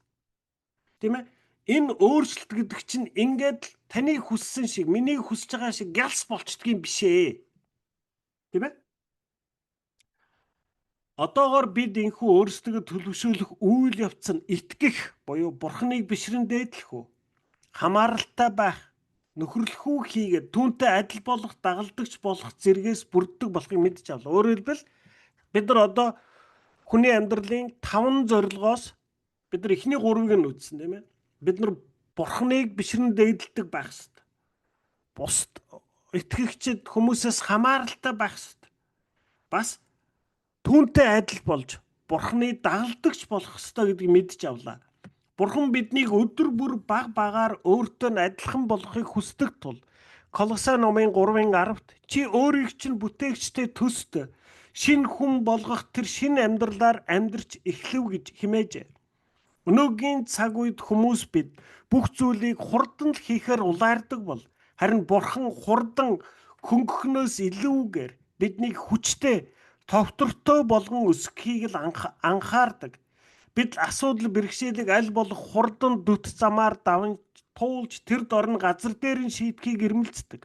Speaker 2: тийм ээ, энэ өөрчлөлт гэдэг чинь ингээд л таны хүссэн шиг, миний хүсэж байгаа шиг гялс болчдөг юм биш ээ. Тийм ээ? Одоогор бид энэхүү өөрсдөө төлөвшөөлөх үйл явц нь итгэх буюу Бурханыг бишрэн дээдлэх үү, хамааралтай байх, нөхөрлөхүү хийгээд түүнтэй адил болох, дагалдагч болох зэргээс бүрддэг болохыг мэдж авлаа. Өөрөөр хэлбэл бид нар одоо хүний амьдралын 5 зорилгоос бид нар эхний 3-ыг нь үзсэн, тийм ээ. Бид нар Бурханыг бишрэн дээдэлдэг байх ёстой. Бусд итгэгчид хүмүүсээс хамааралтай байх ёстой. Бас түүнтэй адил болж Бурханы дагалдагч болох ёстой гэдгийг мэдж авлаа. Бурхан биднийг өдөр бүр баг багаар өөртөө нь адилхан болохыг хүсдэг тул Колосай номын 3-ын 10-т чи өөрийг чинь бүтээгчтэй төст шинэ хүн болгох тэр шинэ амьдралаар амьдрч эхлэв гэж химээжээ. Өнөөгийн цаг үед хүмүүс бид бүх зүйлийг хурдан л хийхээр улайрдаг бол харин Бурхан хурдан хөнгөхнөөс илүүгээр биднийг хүчтэй, товтортой болгон өсгөхийг л анхаардаг. Бид асуудал бэрхшээлийг аль болох хурдан дөт замаар даван туулж тэр дор нь газар дээр нь шийдэхийг эрмэлздэг.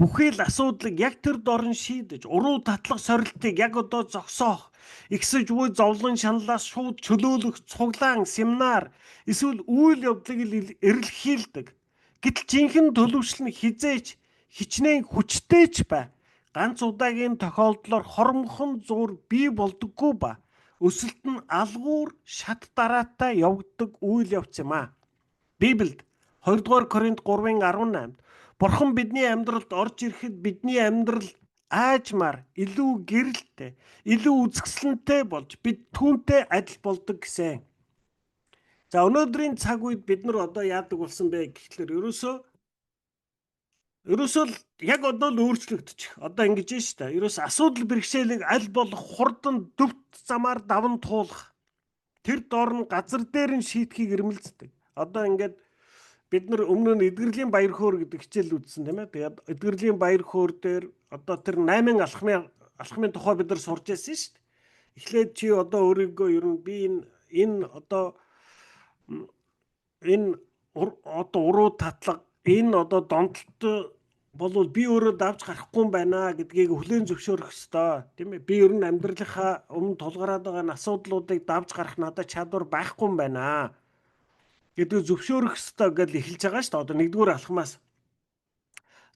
Speaker 2: Бүхий л асуудлыг яг тэр дор нь шийдэж, уруу татлах сорилтыг яг одоо зогсоох, ихсэж буй зовлон шаналлаас шууд чөлөөлөх цуглаан, семинар эсвэл үйл явдлыг л эрэлхийлдэг. Гэтэл жинхэнэ төлөвшил нь хэзээ ч хичнээн хүчтэй ч бай. Ганц удаагийн тохиолдлоор хормхон зуур бий болдоггүй ба өсөлт нь алгуур шат дараатай явагддаг үйл явц юм аа. Библиэд 2 дугаар Коринт 3-ын 18-д Бурхан бидний амьдралд орж ирэхэд бидний амьдрал аажмаар илүү гэрэлтэй, илүү үзэсгэлэнтэй болж бид түүнтэй адил болдог гэсэн. За, өнөөдрийн цаг үед бид нар одоо яадаг болсон бэ гэхлээр ерөөсөө л яг одоо л өөрчлөгдөчих. Одоо ингэж нь шүү дээ. Ерөөс асуудал бэрхшээлийг аль болох хурдан дөвт замаар даван туулах. Тэр дор нь газар дээр нь шийдэхийг эрмэлздэг. Одоо ингээд бид нар өмнө нь эдгэрлийн баяр хөөр гэдэг хичээл үзсэн, тийм ээ. Тэгээд эдгэрлийн баяр хөөр дээр одоо тэр 8 алхмын тухай бид нар сурч байсан шүү дээ. Эхлээд чи одоо өөрийгөө ер нь би энэ одоо энэ одоо уруу татлага, энэ одоо донтолт болвол би өөрөө давж гарахгүй юм байна гэдгийг хүлээн зөвшөөрөх ёстой, тийм ээ. Би ер нь амьдралынхаа өмнө тулгараад байгаа асуудлуудыг давж гарах надад чадвар байхгүй юм байна гэдгийг зөвшөөрөх ёстой гэж эхэлж байгаа шүү дээ. Одоо нэгдүгээр алхмаас.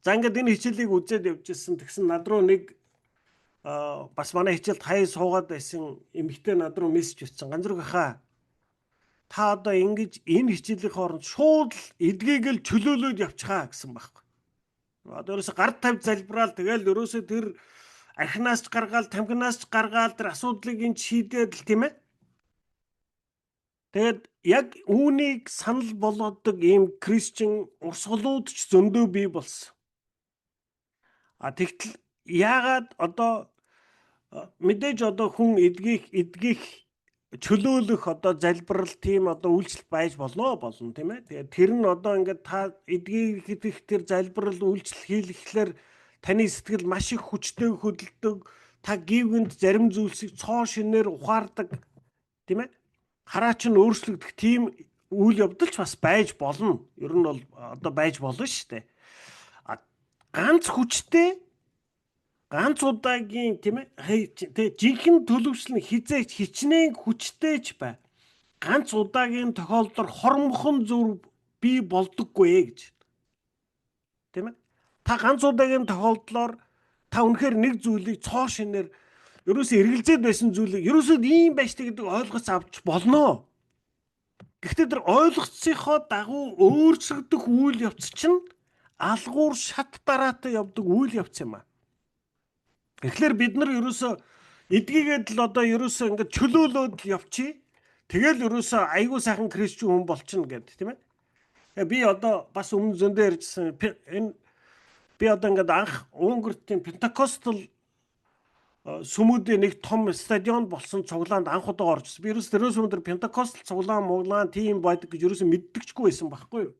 Speaker 2: За, ингээд энэ хичээлийг үзээд явж ирсэн. Тэгсэн над руу нэг бас манай хичээлд хаяа суугаад байсан эмэгтэй над руу мессеж бичсэн. "Ганзраг ахаа, та одоо ингэж энэ хичээлийн хооронд шууд л эдгийг л чөлөөлөөд явчихаа" гэсэн байхгүй. Одоо ерөөсө гар тавь залбираал, тэгэл ерөөсө тэр архинаас ч гаргаал, тамхинаас ч гаргаал, тэр асуудлыг энэ шийдээд л, тийм ээ. Тэгээд яг үүнийг санал болгодог ийм Christian урсгалууд ч зөндөө бий болсон. А тэгтэл яагаад одоо мэдээж одоо хүн эдгийх чөлөөлөх одоо залбирал, тийм одоо үйлчлэл байж болно, тийм ээ. Тэгээд тэр нь одоо ингээд та эдгийх тэр залбирал, үйлчлэл хийлгэхлээр таны сэтгэл маш их хүчтэй хөдөлдөг. Та гівгэнд зарим зүйлсийг цоо шинээр ухаардаг, тийм ээ. Хараа чинь өөрчлөгдөх тийм үйл явдал ч бас байж болно. Ер нь бол одоо байж болно шүү дээ. А ганц хүчтэй, ганц удаагийн, тийм ээ, тэг жинхэнэ төлөвшил нь хизээч хичнээн хүчтэй ч бай. Ганц удаагийн тохиолдолд хормхон зүр бий болдоггүй гэж. Тийм ээ. Та ганц удаагийн тохиолдлоор та үнэхээр нэг зүйлийг цоо шинээр, ерөөсөө эргэлзээд байсан зүйлийг ерөөсөө ийм байж гэдэг ойлголт авч болно. Гэхдээ тэр ойлгоцсынхоо дагуу өөрчлөгдөх үйл явц чинь алгуур шат дараатай явдаг үйл явц юм аа. Тэгэхээр бид нар ерөөсөө эдгийгээд л одоо ерөөсөө ингээд чөлөөлөөд л явчих. Тэгэл ерөөсөө айгүй сайхан Christian хүн болчихно гэд, тийм ээ. Би одоо бас өмнө зөндөө ярьжсэн, энэ би одоо ингээд анх Унгартын Pentecostal сүмүүдийн нэг том стадион болсон цуглаанд анх удаа орж ирсэн. Би ерөөс тэрөөс өмнө Pentecostal цуглаан муглаан тийм байдаг гэж ерөөсөө мэддэгчгүй байсан байхгүй юу?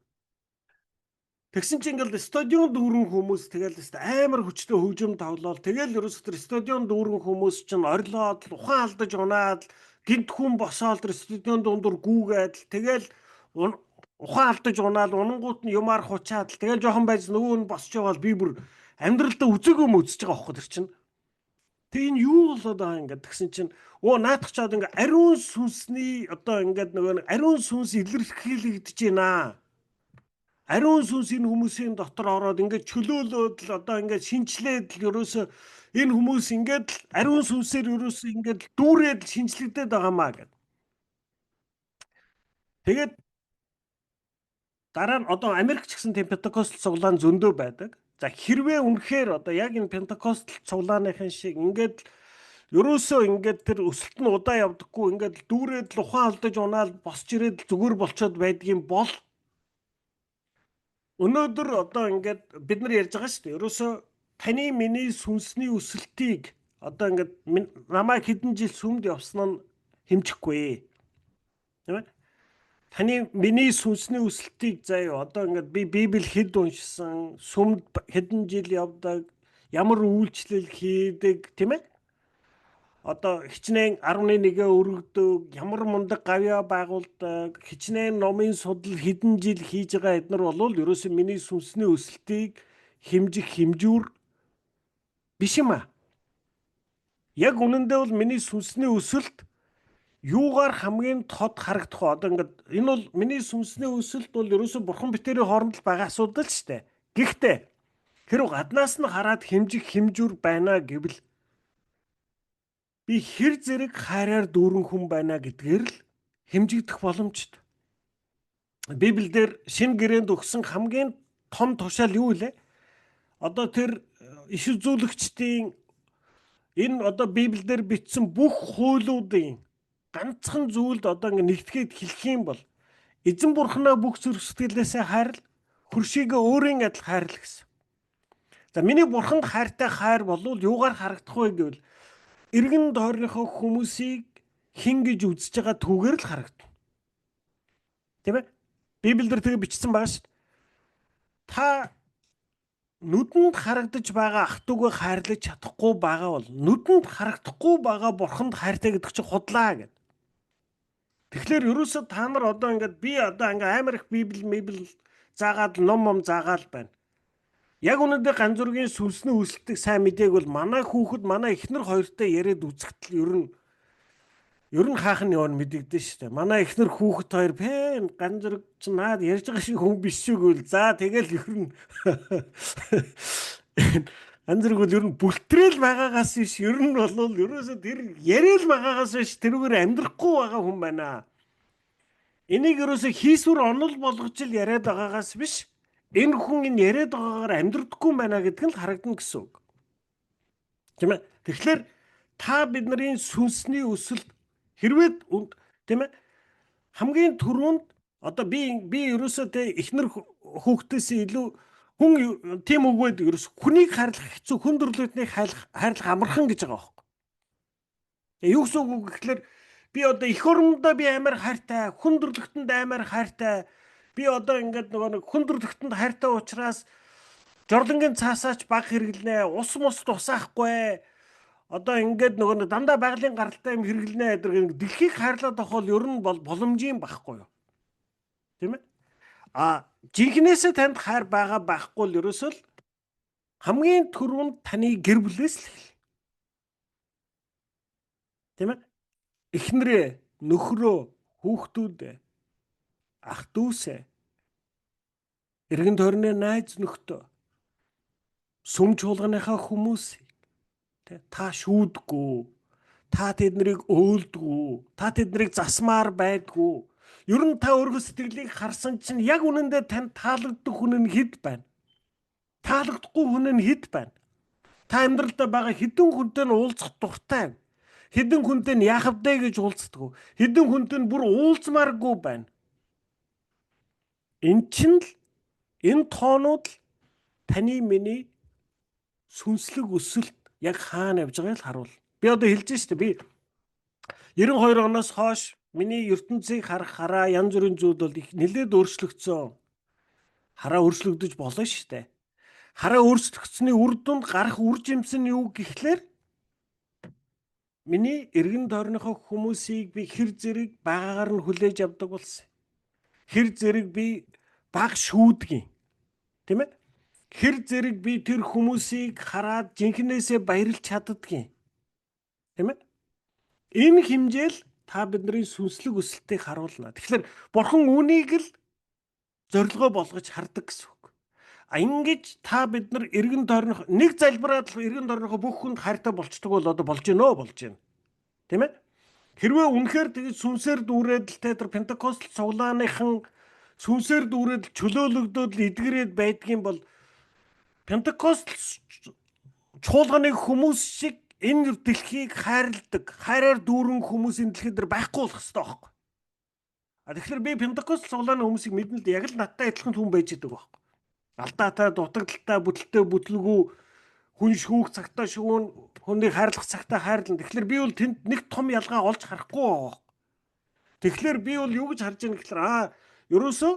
Speaker 2: Тэгсэн чинь ингээл стадион дүүрэн хүмүүс тэгэл амар хүчтэй хөгжим тоглоол. Тэгэл ерөөсөө тэр стадион дүүрэн хүмүүс чинь орилоод, ухаан алдаж унаад, гинт хүн босоол тэр стадион дундуур гүүгээд, тэгэл ухаан алдаж унаал, унангуут нь юмар хучаад, тэгэл жоохон байж нөгөө нь босч яваал, би бүр амьдралдаа үзээгүй юм үзэж байгаа аахгүй тэр чинь. Тэг энэ юу болоод байгаа ингээд тэгсэн чинь өө наадах чад ингээ ариун сүнсний одоо ингээд нөгөө ариун сүнс илэрхийлэгдэж байна. Ариун сүнс энэ хүмүүсийн дотор ороод ингээд чөлөөлөөд л одоо ингээд шинчлээд л ерөөсөө энэ хүмүүс ингээд л ариун сүнсээр ерөөсөө ингээд дүүрээд л шинчлэгдээд байгаа маа гэд. Тэгээд дараа нь одоо Америк ч гэсэн тийм Pentecostal цуглаан зөндөө байдаг. За, хэрвээ үнэхээр одоо яг энэ Pentecostal цуглааныхын шиг ингээд ерөөсөө ингээд тэр өсөлт нь удаа явдаггүй, ингээд дүүрээд л ухаан алдаж унаал босч ирээд зүгээр болцоод байдгийн бол өнөөдөр одоо ингээд бид нар ярьж байгаа шүү дээ. Ерөөсөө таны миний сүнсний өсөлтийг одоо ингээд намайг хэдэн жил сүмд явсан нь хэмжихгүй. Тийм ээ? Таны миний сүнсний өсөлтийг заяа одоо ингээд би Библи хэд уншсан, сүмд хэдэн жил явдаг, ямар үйлчлэл хийдэг, тийм ээ? Одоо хичнээн 11-ээ өргөдөг, ямар мундаг гавьяа байгуулдаг, хичнээн номын судал хэдэн жил хийж байгаа эднэр бол ерөөсөө миний сүнсний өсөлтийг хэмжих хэмжүүр биш юм аа. Яг үнэндээ бол миний сүнсний өсөлт юугаар хамгийн тод харагдах вэ? Одоо ингээд энэ бол миний сүнсний өсөлт бол ерөөсөө бурхан битэрийн хооронд л байгаа асуудал шүү дээ. Гэхдээ хэрв гаднаас нь хараад хэмжих хэмжүүр байна гэвэл би хэр зэрэг хайраар дүүрэн хүн байна гэдгээр л хэмжигдэх боломжтой. Библиэлд шинэ гэрээнд өгсөн хамгийн том тушаал юу вэ? Одоо тэр иш үзүүлэгчдийн энэ одоо Библиэлд бичсэн бүх хуулиудын ганцхан зүйлд одоо ингэ нэгтгэхэд хэлэх юм бол эзэн бурхнаа бүх зүрх сэтгэлээсээ хайрл, хөршийгөө өөрийн адил хайрл гэсэн. За, миний бурханд хайртай хайр болвол юугаар харагдах вэ гэвэл эргэн тойрныхоо хүмүүсийг хэн гэж үзэж байгаа түүгээр л харагдана. Тийм ээ? Библиэлд тэгээ бичсэн байгаа шүү дээ. Та нүдэнд харагдаж байгаа ах トゥ угаа хайрлаж чадахгүй байгаа бол нүдэнд харагдахгүй байгаа бурханд хайртай гэдэг чинь худлаа гэд. Тэгэхээр ерөөсөө та нар одоо ингээд би одоо ингээ амар их библи мибл заагаад, ном ном заагаал байна. Яг үнэндээ ганц зүргийн сүнсний өсөлтийг сайн мэдээг бол манай хүүхэд, манай эхнэр хоёртой яриад үзэхдээ ер нь хаах нь явна мэдэгдэн шүү дээ. Манай эхнэр хүүхэд хоёр пэн ганц зүрг чинь наад ярьж байгаа шиг хүн биш шүү гэвэл за тэгэл ер нь ганц зүрг бол ер нь бүлтрээл байгаагаас биш, ер нь бол ерөөсөө тэр яриад байгаагаас биш, тэрүүгээр амьдрахгүй байгаа хүн байна. Энийг ерөөсөө хийсвэр онол болгож л яриад байгаагаас биш, энэ хүн энэ яриад байгаагаар амьдрдаггүй байна гэдг нь л харагдана гэсэн үг. Тийм ээ. Тэгэхээр та бидний сүнсний өсөлт хэрвээ, тийм ээ, Хамгийн түрүүнд одоо би ерөөсөө те эхнэр хүүхдээс илүү хүн тийм үг байдаг, ерөөс хүнийг хайрлах хэцүү, хүн төрлөختнийг хайрлах амархан гэж байгаа байхгүй. Юу гэсэн үг гэхлээр би одоо эх орондоо би амар хайртай, хүн төрлөختөнд амар хайртай. Би одоо ингээд нөгөө нэг хүн төрлөختөнд хайртай учраас жорлонгийн цаасаач баг хэрэглэнэ, ус мус тусаахгүй. Одоо ингээд нөгөө нэг дандаа байгалийн гаралтай юм хэрэглэнэ гэдэг дэлхийг хайрлаад авах бол ер нь бол боломжийн байхгүй юу? Тийм ээ? А жинхнээсээ танд хайр байгаа байхгүй л ерөөсөө л хамгийн түрүүнд таны гэр бүлээс л эхэлнэ. Тийм ээ? Эхнэрээ, нөхрөө, хүүхдүүдээ, ах дүүсээ, эргэн тойрны найз нөхдөө, сүм чуулганыхаа хүмүүсийг та шүүдгүү, та тэднийг өөлдгүү, та тэднийг засмаар байдгүй. Ер нь та өөрийнхөө сэтгэлийг харсан чинь яг үнэндээ танд таалагддаг хүн нь хэд байна? Таалагдахгүй хүн нь хэд байна? Та амьдралдаа байгаа хэдэн хүнтэй нь уулзах дуртай? Хэдэн хүнтэй нь яах вэ гэж уулздаг. Хэдэн хүнтэй нь бүр уулзмааргүй байна. Эн чинь л энэ тоонууд л таны миний сүнслэг өсөлт яг хаана явж байгааг л харуул. Би одоо хэлж штэ, би 92 оноос хойш миний ертөнцийг харах хараа янз бүрийн зүйлд бол их нэлээд өөрчлөгдсөн. Хараа өөрчлөгдөж болно штэ. Хараа өөрчлөгдсөний үр дүнд гарах үр жимс нь юу гэхлээр миний эргэн тойрныхоо хүмүүсийг би хэр зэрэг байгаагаар нь хүлээж авдаг болсон. Хэр зэрэг би баг шүүдгийн. Тийм ээ? Хэр зэрэг би тэр хүмүүсийг хараад жинхнээсээ баярлж чаддгийн. Тийм ээ? Энэ хэмжээл та бидний сүнслэг өсөлтийг харуулна. Тэгэхээр бурхан үүнийг л зорилгоо болгож хардаг гэсэн үг. А ингэж та бид нар эргэн тойрных нэг залбираад л эргэн тойрныхоо бүх хүнд хайртай болчдөг бол одоо болж гинөө, болж гин. Тийм ээ? Хэрвээ үнэхээр тэгж сүнсээр дүүрээд л тэр Пентекостл цуглааныхан сүнсээр дүүрээд чөлөөлөгдөөд л эдгэрээд байдгийн бол Пентекостл чуулганы хүмүүс шиг энэ дэлхийг хайрладаг, хайраар дүүрэн хүмүүс энэ дэлхий дээр байхгүй болох хэрэгтэй байхгүй. А тэгэхээр би Пентекост цуглааны хүмүүсийг мэднэ л, яг л надтай адилхан хүн байж идэг байхгүй. Алдаатай, дутагдaltaй, бүтлтэй, бүтлгүй, хүн шүүх цагтаа шүүн, хүнийг хайрлах цагтаа хайрлана. Тэгэхээр би бол тэнд нэг том ялгаа олж харахгүй байгаа. Тэгэхээр би бол юу гэж харж байгаа гэхээр ерөөсөө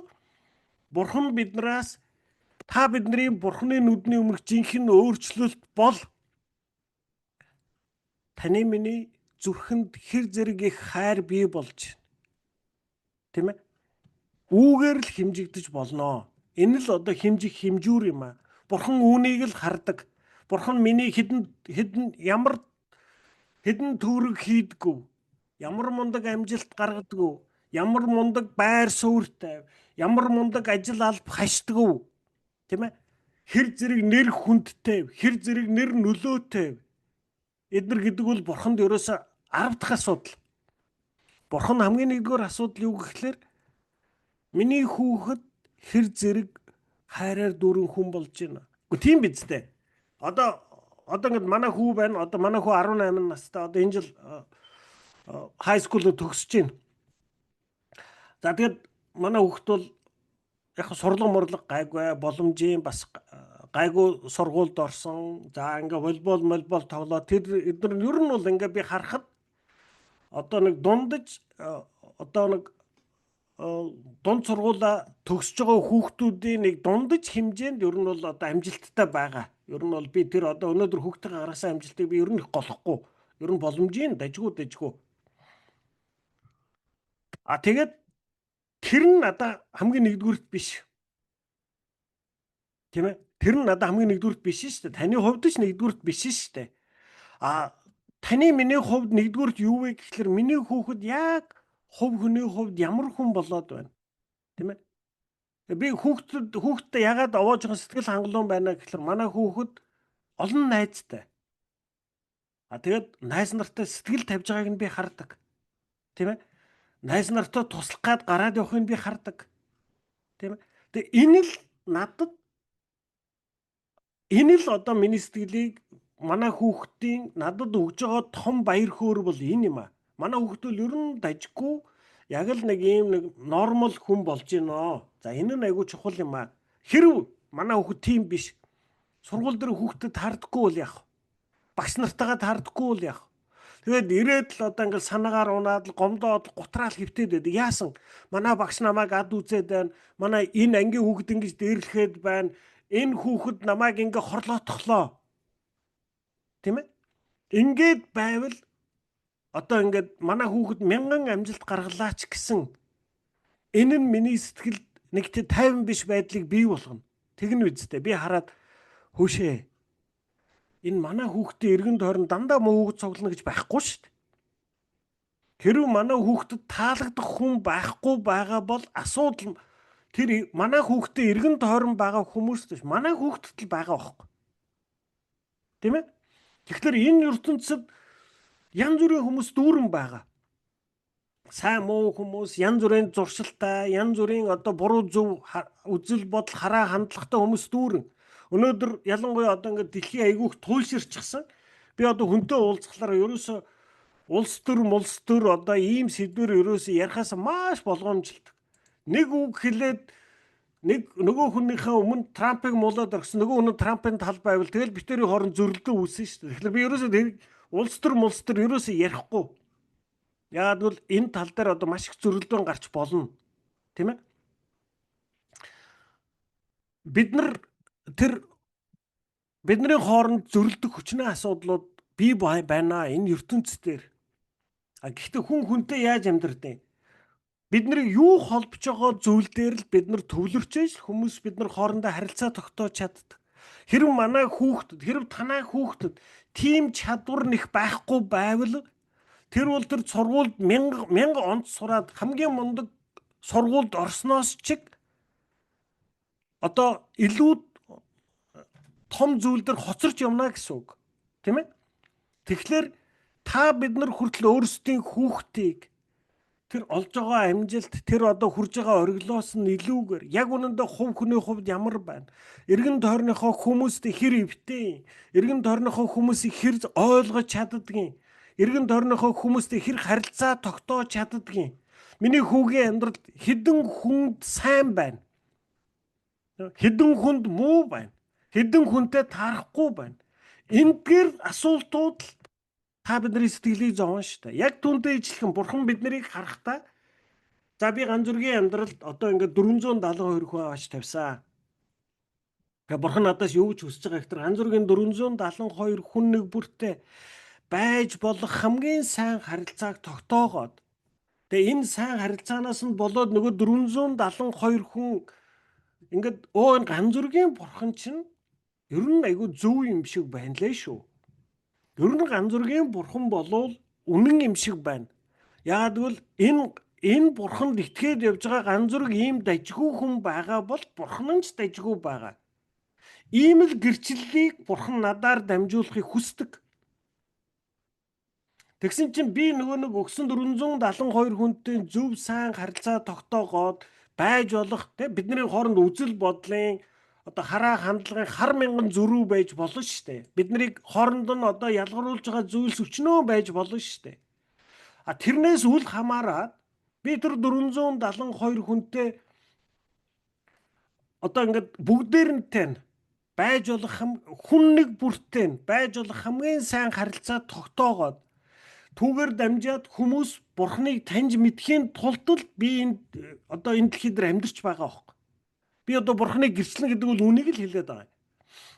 Speaker 2: бурхан биднээс та бидний бурханы нүдний өмнөх жинхэнэ өөрчлөлт бол таны миний зүрхэнд хэр зэрэг их хайр бий болж байна. Тийм ээ? Үүгээр л хэмжигдэж болно. Энэ л одоо хэмжих хэмжүүр юм аа. Бурхан үүнийг л хардаг. Бурхан миний хэдэн хэдэн ямар хэдэн төгрөг хийдгүү, ямар мундаг амжилт гаргадаггүй, ямар мундаг байр суурьтай, ямар мундаг ажил алба хашдаггүй. Тийм ээ? Хэр зэрэг нэр хүндтэй, хэр зэрэг нэр нөлөөтэй. Эднэр гэдэг бол бурханд ерөөсө 10 дахь асуудал. Бурхан хамгийн нэгдүгээр асуудал юу гэхлээр миний хүүхэд хэр зэрэг хайраар дүүрэн хүн болж байна. Гэхдээ тийм биз дээ. Одоо ингээд манай хүү байна. Одоо манай хүү 18 настай. Одоо энэ жил high school төгсөж байна. За тэгээд манай хүүхэд бол яг сурлага мурлага гайгүй, боломжийн бас гайгүй сургуульд орсон. За ингээ волейбол молбол тоглоо. Тэр эдгээр нь ер нь бол ингээ би харахад одоо нэг дундаж одоо нэг дунд сургуулаа төгсөж байгаа хүүхдүүдийн нэг дундаж хэмжээнд ер нь бол одоо амжилттай байгаа. Ер нь бол би тэр одоо өнөөдөр хүүхдтэйгээ гаргасан амжилтыг би ер нь их голохгүй. Ер нь боломжийн дажгүй. А тэгээд тэр нь надад хамгийн нэгдүгüрт биш. Тийм ээ? Тэр нь надад хамгийн нэгдүгüрт биш шүү дээ. Таны хувьд ч нэгдүгüрт биш шүү дээ. А таны миний хувьд нэгдүгüрт юу вэ гэхлээр миний хүүхэд яг хувь хүний хувьд ямар хүн болоод байна. Тийм ээ? Би хүүхдтэй ягаад овоож байгаа сэтгэл хангалуун байна гэхлээр манай хүүхэд олон найзтай. А тэгээд найз нартай сэтгэл тавьж байгааг нь би хардаг. Тийм ээ? Найз нартай туслах гад гараад явахыг би хардаг. Тийм ээ? Тэгээ энэ л надад энэ л одоо миний сэтгэлийг манай хүүхдийн надад өгж байгаа том баяр хөөр бол энэ юм а. Манай хүүхдүүд ер нь дажгүй Яг л нэг ийм нэг normal хүн болж гинөө. За, энэ нь айгүй чухал юм аа. Хэрв манай хүүхэд тийм биш. Сургууль дээр хүүхдэд таардаггүй бол яах вэ? Багш нартайгаа таардаггүй бол яах вэ? Тэгээд ирээд л одоо ингээл санаагаар унаад л гомдоод гутраал хэвтээд байдаг. Яасан? Манай багш намайг ад үзээд байна. Манай энэ ангийн хүүхэд ингэж дээрлэхэд байна. Энэ хүүхэд намайг ингээ хорлоотхлоо. Тийм ээ? Ингээд байвал одоо ингээд манай хүүхэд мянган амжилт гаргалаа ч гэсэн энэ нь миний сэтгэлд нэг тайван биш байдлыг бий болгоно. Тэгнэ үсттэй. Би хараад хөөшөө, энэ манай хүүхдийн эргэн тойрон дандаа муу хүүхэд цуглана гэж байхгүй шүү дээ. Хэрв манай хүүхдэд таалагдах хүн байхгүй байгаа бол асуудал тэр манай хүүхдээ эргэн тойрон байгаа хүмүүс биш, манай хүүхдэд л байгаа байхгүй. Тийм ээ? Тэгэхээр энэ ертөнцид янз бүрийн хүмүүс дүүрэн байгаа. Сайн муу хүмүүс, янз бүрийн зуршилтай, янз бүрийн одоо буруу зөв үзэл бодол, хараа хандлагатай хүмүүс дүүрэн. Өнөөдөр ялангуяа одоо ингээд дэлхийн айгүйх туйлширчихсан. Би одоо хүнтэй уулзахлаар ерөөсөө улс төр, мулс төр одоо ийм сэдвэр ерөөсөө ярихаас маш болгоомжилдог. Нэг үг хэлээд нэг нөгөө хүнийхээ өмнө Трампыг муулаад орсон, нөгөө хүн Трампын тал байвал тэгэл бид хоёрын хооронд зөрөлдөө үүснэ шүү дээ. Тэгэхээр би ерөөсөө тэр улс төр, мулс төр ерөөсөө ярихгүй. Яагаад гэвэл энэ тал дээр одоо маш их зөрөлдөөн гарч болно. Тийм ээ? Бид нар тэр бидний хооронд зөрөлдөх хүчнээ асуудлууд бий байна энэ ертөнц дээр. А гэхдээ хүн хүнтэй яаж амьдрдیں۔ Бид нарыг юу холбож байгаа зүйл дээр л бид нар төвлөрчээж хүмүүс бид нар хоорондоо харилцаа тогтоож чаддаг. Хэрв манай хүүхдэд, хэрв танай хүүхдэд тийм чадвар нэх байхгүй байвал тэр бол тэр сургуульд мянга мянга онц сураад хамгийн мундаг сургуульд орсноос чиг одоо илүү том зүйл дээр хоцорч явна гэсэн үг. Тийм ээ? Тэгэхээр та бид нар хүртэл өөрсдийн хүүхдийг тэр олж байгаа амжилт, тэр одоо хүрж байгаа ориглоос нь илүүгээр яг үнэндээ хувь хүний хувьд ямар байна? Эргэн тойрныхоо хүмүүст хэр эвтэй? Эргэн тойрныхоо хүмүүсийг хэр ойлгож чаддгийг? Эргэн тойрныхоо хүмүүстэй хэр харилцаа тогтоож чаддгийг? Миний хүүгийн амьдралд хэдэн хүнд сайн байна? Хэдэн хүнд муу байна? Хэдэн хүнтэй таарахгүй байна? Эндгээр асуултууд л та бидний сэтгэлийг зовно шүү дээ. Яг түүнтэй ижилхэн бурхан бид нарыг харахтаа за, би ганц зүргийн амьдралд одоо ингээд 472 хүн аваач тавьсан. Тэгээ бурхан надаас юу гэж хүсэж байгаа гэхээр ганц зүргийн 472 хүн нэг бүртээ байж болох хамгийн сайн харилцааг тогтоогоод, тэгээ энэ сайн харилцаанаас нь болоод нөгөө 472 хүн ингээд өө, энэ ганц зүргийн бурхан чинь ер нь айгүй зөв юм шиг байна лээ шүү. Ер нь ганц зүргийн бурхан болвол үнэн юм шиг байна. Яагаад гэвэл энэ бурханд итгээд явж байгаа ганц зүрэг ийм дажгүй хүн байгаа бол бурхан нь ч дажгүй байгаа. Ийм л гэрчлэлийг бурхан надаар дамжуулахыг хүсдэг. Тэгсэн чинь би нөгөө нэг өгсөн 472 хүнтэй зөв сайн харилцаа тогтоогоод байж болох, те, бидний хооронд үзэл бодлын одоо хараа хандлагын хар мянган зөрүү байж болно шүү дээ. Бид нарыг хооронд нь одоо ялгаруулж байгаа зүйлс өчнөө байж болно шүү дээ. А тэрнээс үл хамааран би тэр 472 хүнтэй одоо ингээд бүгдээрэнтэй нь байж болох хүн нэг бүртээ нь байж болох хамгийн сайн харилцаа тогтоогоод, түүгээр дамжаад хүмүүс бурхныг таньж мэдэхийн тулд л би энэ одоо энэ дэлхий дээр амьдарч байгаа аахгүй. Би одоо бурхныг гэрчлэн гэдэг бол үнийг л хэлээд байгаа.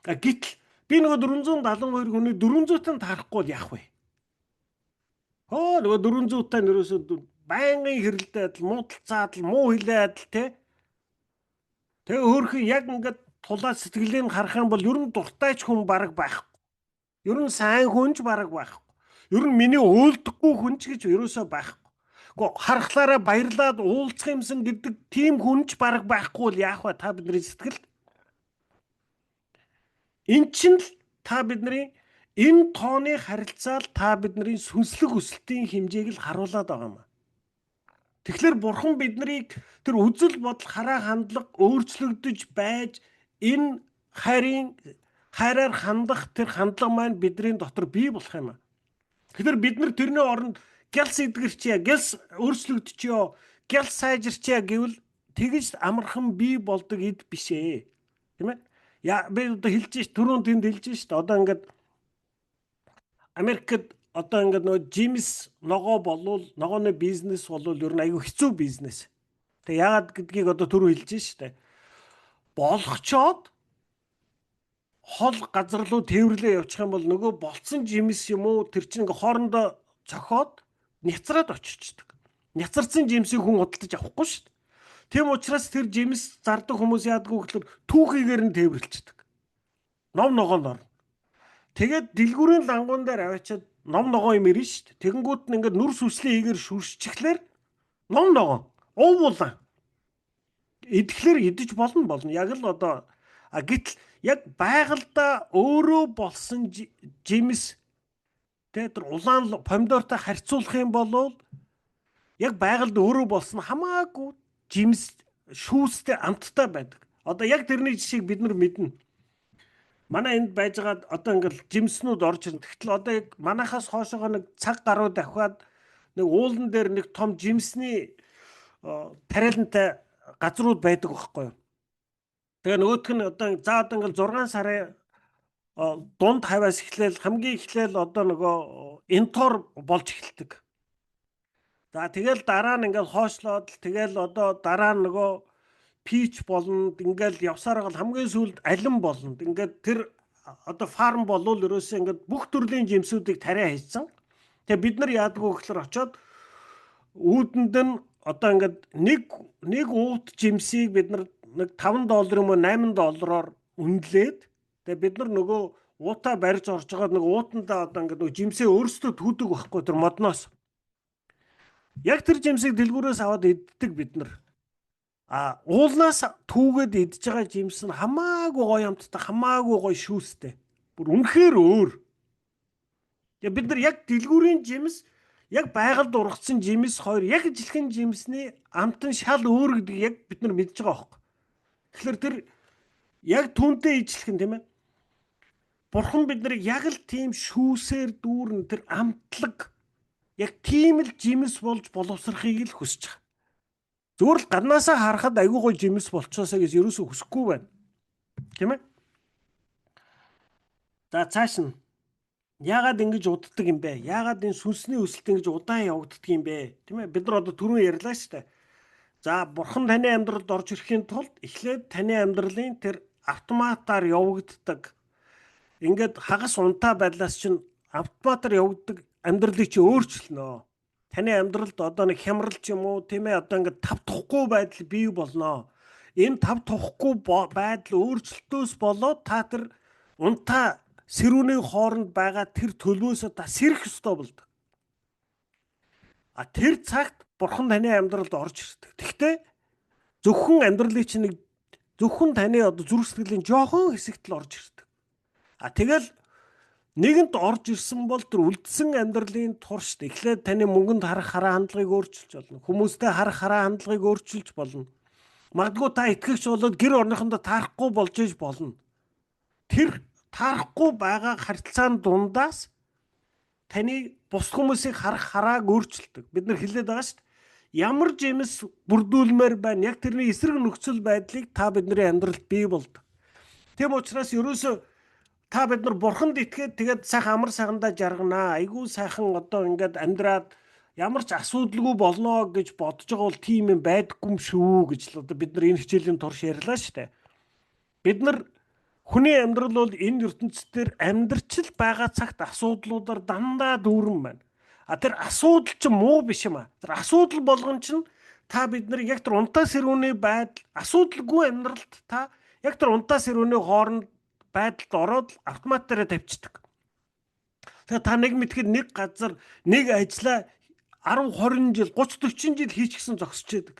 Speaker 2: А гэтэл би нөгөө 472 хүний 400-тай таарахгүй бол яах вэ? Хоо, нөгөө 400-тай нөрөөсөө байнгын хэрэлдээд л, муудалцаад л, муу хэлээд л, те. Тэгээ хөөрхөн яг ингээд тулаад сэтгэлийг харах юм бол ер нь дуртай ч хүн бараг байхгүй. Ер нь сайн хүн ч бараг байхгүй. Ер нь миний уйлдахгүй хүн ч гэж ерөөсөө байхгүй. Гэхдээ харахлаараа баярлаад уулзах юмсан гэдэг тийм хүн ч бараг байхгүй бол яах вэ та бидний сэтгэлд? Эн чинь л та бидний энэ тооны харилцаа л та бидний сүнслэг өсөлтийн хэмжээг л харуулад байгаа юм. Тэгэхээр бурхан биднийг тэр үзэл бодол, хараа хандлага өөрчлөгдөж байж энэ хайрын хайраар хандах тэр хандлага маань бидний дотор бий болох юм. Тэгэхээр бид нар тэрний оронд Гялс эдгэрчээ, гялс өөрчлөгдөчөө, гялс сайжирчээ гэвэл тэгж амархан бий болдог эд биш ээ. Тийм ээ? Яа, би одоо хэлж ш, түрүүн тэнд хэлж ш. Одоо ингээд Америкт одоо ингээд нөгөө жимс ногоо болвол, ногооны бизнес болвол ер нь айгүй хэцүү бизнес. Тэгээ яагаад гэдгийг одоо түрүү хэлж штэ. Болгочоод хол газар руу тээвэрлээ явуучих юм бол нөгөө болцсон жимс юм уу, тэр чинь ингээ хоорондоо цохоод няцраад очичдөг. Няцарсан жимсийг хүн худалдаж авахгүй шүү дээ. Тийм учраас тэр жимс зардаг хүмүүс яадаг вэ гэхээр түүхийгээр нь тээвэрлцдэг. Ном ногоонд орно. Тэгээд дэлгүүрийн лангуун дээр аваачаад ном ногоо юм ирнэ шүү дээ. Тэгэнгүүт нь ингээд нүр сүслийн хийгээр шүршчихлээр ном ногоо уувуулан идэхлээр идэж болно. Яг л одоо гэтэл яг байгальдаа өөрөө болсон жимс тэ тэр улаан помидортой харьцуулах юм бол яг байгальд өөрөө болсон хамаагүй жимс шүүстэй амттай байдаг. Одоо яг тэрний жишээг бид нар мэднэ. Манай энд байж байгаа одоо ингээл жимснүүд орж ирнэ. Тэгтэл одоо яг манахаас хоошоогоо нэг цаг гаруй давхиад нэг уулан дээр нэг том жимсний тариалантай газрууд байдаг байхгүй юу. Тэгээ нөгөөх нь одоо за одоо ингээл 6 сарын дунд хаваас эхлээл хамгийн эхлээл одоо нөгөө интор болж эхэлдэг. За тэгэл дараа нь ингээл хоошлоод тэгэл одоо дараа нь нөгөө peach болно, ингээл явсаар гал хамгийн сүүлд алин болно. Ингээд тэр одоо farm болвол ерөөсөө ингээд бүх төрлийн жимсүүдийг тариа хийцэн. Тэгээ бид нар яадаг вэ гэхээр очоод үүдэнд нь одоо ингээд нэг уут жимсийг бид нар нэг 5 доллар юм уу 8 доллараар үнэлээд, тэгээ бид нар нөгөө уутаа барьж орж байгаа нэг уутандаа одоо ингээд нөгөө жимсээ өөрсдөө түүдэг байхгүй тэр модноос. Яг тэр жимсийг дэлгүүрээс аваад иддэг бид нар. А уулнаас түүгээд идж байгаа жимс нь хамаагүй гоё амттай, хамаагүй гоё шүүстэй. Бүр үнэхээр өөр. Тэгээ бид нар яг дэлгүүрийн жимс, яг байгальд ургацсан жимс хоёр яг ижилхэн жимсний амт нь шал өөр гэдгийг яг бид нар мэдж байгаа байхгүй. Тэгэхээр тэр яг түүнтэй ижилхэн, тийм ээ. Бурхан бид нарыг яг л тийм шүүсээр дүүрэн тэр амтлаг яг тийм л жимс болж боловсрохыг л хүсэж байгаа. Зүгээр л гаднаасаа харахад айгүй гоё жимс болчоосаа гэж ерөөсөө хүсэхгүй байна. Тийм ээ? За цааш нь яагаад ингэж уддаг юм бэ? Яагаад энэ сүнсний өсөлт ингэж удаан явагддаг юм бэ? Тийм ээ? Бид нар одоо түрүүн ярьлаа шүү дээ. За бурхан таны амьдралд орж ирэхийн тулд эхлээд таны амьдралын тэр автоматар явагддаг. Ингээд хагас унтаа байдлаас чинь автоматар явагддаг амьдралыг чи өөрчилнө. Таны амьдралд одоо нэг хямрал ч юм уу, тийм ээ, одоо ингээд тав тухгүй байдал бий болно. Энэ тав тухгүй байдал өөрчлөлтөөс болоод та тэр унтаа сэрүүний хооронд байгаа тэр төлвөөсөө та сэрэх ёстой болдог. А тэр цагт бурхан таны амьдралд орж ирдэг. Тэгтээ зөвхөн амьдралын чинь нэг зөвхөн таны одоо зүрх сэтгэлийн жоохон хэсэгт л орж ирдэг. А тэгэл нэгэнт орж ирсэн бол тэр үлдсэн амьдралын туршид эхлээд таны мөнгөнд харах хараа хандлагыг өөрчилж болно. Хүмүүстэй харах хараа хандлагыг өөрчилж болно. Магадгүй та итгэгч болоод гэр орныхондоо таарахгүй болж иж болно. Тэр таарахгүй байгаа харилцаан дундаас таны бус хүмүүсийг харах харааг өөрчилдөг. Бид нар хэлээд байгаа шүү дээ. Ямар жимс бүрдүүлмээр байна. Яг тэрний эсрэг нөхцөл байдлыг та бидний амьдралд бий болдог. Тийм учраас ерөөсөө та бид нар бурханд итгээд тэгээд сайхан амар сайхандаа жарганаа. Айгүй сайхан одоо ингээд амьдраад ямар ч асуудалгүй болно гэж бодож байгаа бол тийм юм байдаггүй юм шүү гэж л одоо бид нар энэ хичээлийн турш ярьлаа шүү дээ. Бид нар хүний амьдрал бол энэ ертөнцийн амьдрчил байгаа цагт асуудлуудаар дандаа дүүрэн байна. А тэр асуудал чинь муу биш юм а. Тэр асуудал болгон чинь та бид нар яг тэр унтаа сэрүүний байдал, асуудалгүй амьдралд та яг тэр унтаа сэрүүний хооронд байдалд ороод автоматараа тавьчихдаг. Тэгэхээр та нэг мэдхэд нэг газар нэг ажлаа 10 20 жил 30 40 жил хийчихсэн зогсож байдаг.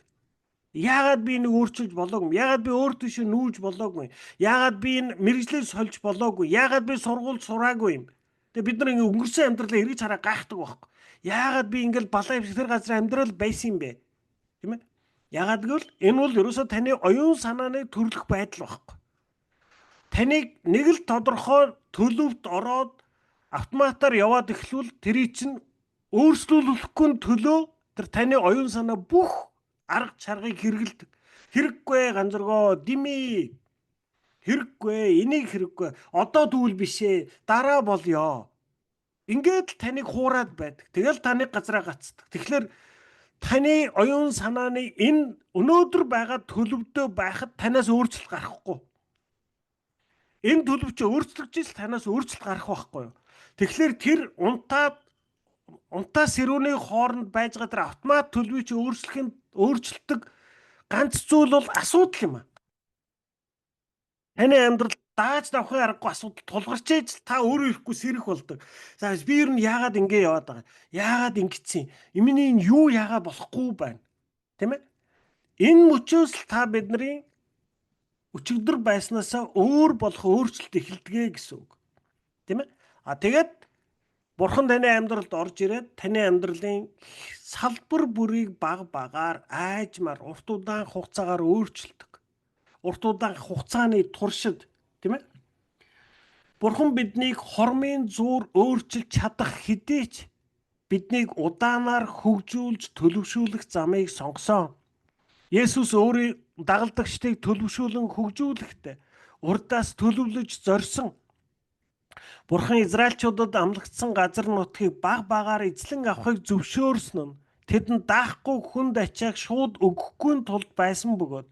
Speaker 2: Яагаад би энийг өөрчилж болоогүй? Яагаад би өөр тийшээ нүүж болоогүй? Яагаад би энэ мэргэжлээ сольж болоогүй? Яагаад би сургууль сураагүй юм? Тэгээ бид нар ингээ өнгөрсөн амьдралаа эргэж хараа гайхдаг байхгүй. Яагаад би ингээл балаа тэр газар амьдрал байсан юм бэ? Тийм ээ? Яагаад гэвэл энэ бол ерөөсөө таны оюун санааны төрлөх байдал байхгүй. Таныг нэг л тодорхой төлөвт ороод автоматар яваад эхлвэл тэрий чинь Өөрчлөлөхгүй төлөө тэр таны оюун санаа бүх арга чаргыг хэрэгэлдэг. Хэрэггүй ганзаргоо дими. Хэрэггүй, энийг хэрэггүй. Одоо дүүл бишээ. Дараа болёо. Ингээд л таныг хуураад байдаг. Тэгэл таныг газраа гацдаг. Тэгэхээр таны оюун санааны энэ өнөөдөр байгаа төлөвдөө байхад танаас өөрчлөлт гарахгүй. Энэ төлөв чи өөрчлөгдөж л танаас өөрчлөлт гарах байхгүй юу? Тэгэхээр тэр унтаа сэрүүний хооронд байж байгаа тэр автомат төлөвийг чи өөрчлөлтөг ганц зүйл бол асуудал юм а. Таны амьдрал дааж давхын аргагүй асуудал тулгарч ээж та өөрөө ирэхгүй сэрэх болдог. За би ер нь яагаад ингэ яваад байгаа? Яагаад ингэсэн? Эмний энэ юу яагаад болохгүй байна? Тийм ээ? Энэ мөчөөс л та бидний өчигдөр байснаасаа өөр болох өөрчлөлт эхэлдэгэ гэсэн үг. Тийм ээ? А тэгээд Бурхан таны амьдралд орж ирээд таны амьдралын салбар бүрийг баг багаар айжмаар урт удаан хугацаагаар өөрчилдөг. Урт удаан хугацааны туршид, тийм ээ? Бурхан биднийг хормын зуур өөрчилж чадах хэдий ч биднийг удаанаар хөгжүүлж төлөвшүүлэх замыг сонгосон. Есүс өөрийн дагалдагчдыг төлөвшүүлэн хөгжүүлэхдээ урдаас төлөвлөж зорьсон. Бурхан Израильчуудад амлагдсан газар нутгийг баг багаар эзлэн авахыг зөвшөөрсөн нь тэдэнд даахгүй хүнд ачааг шууд өгөхгүй тулд байсан бөгөөд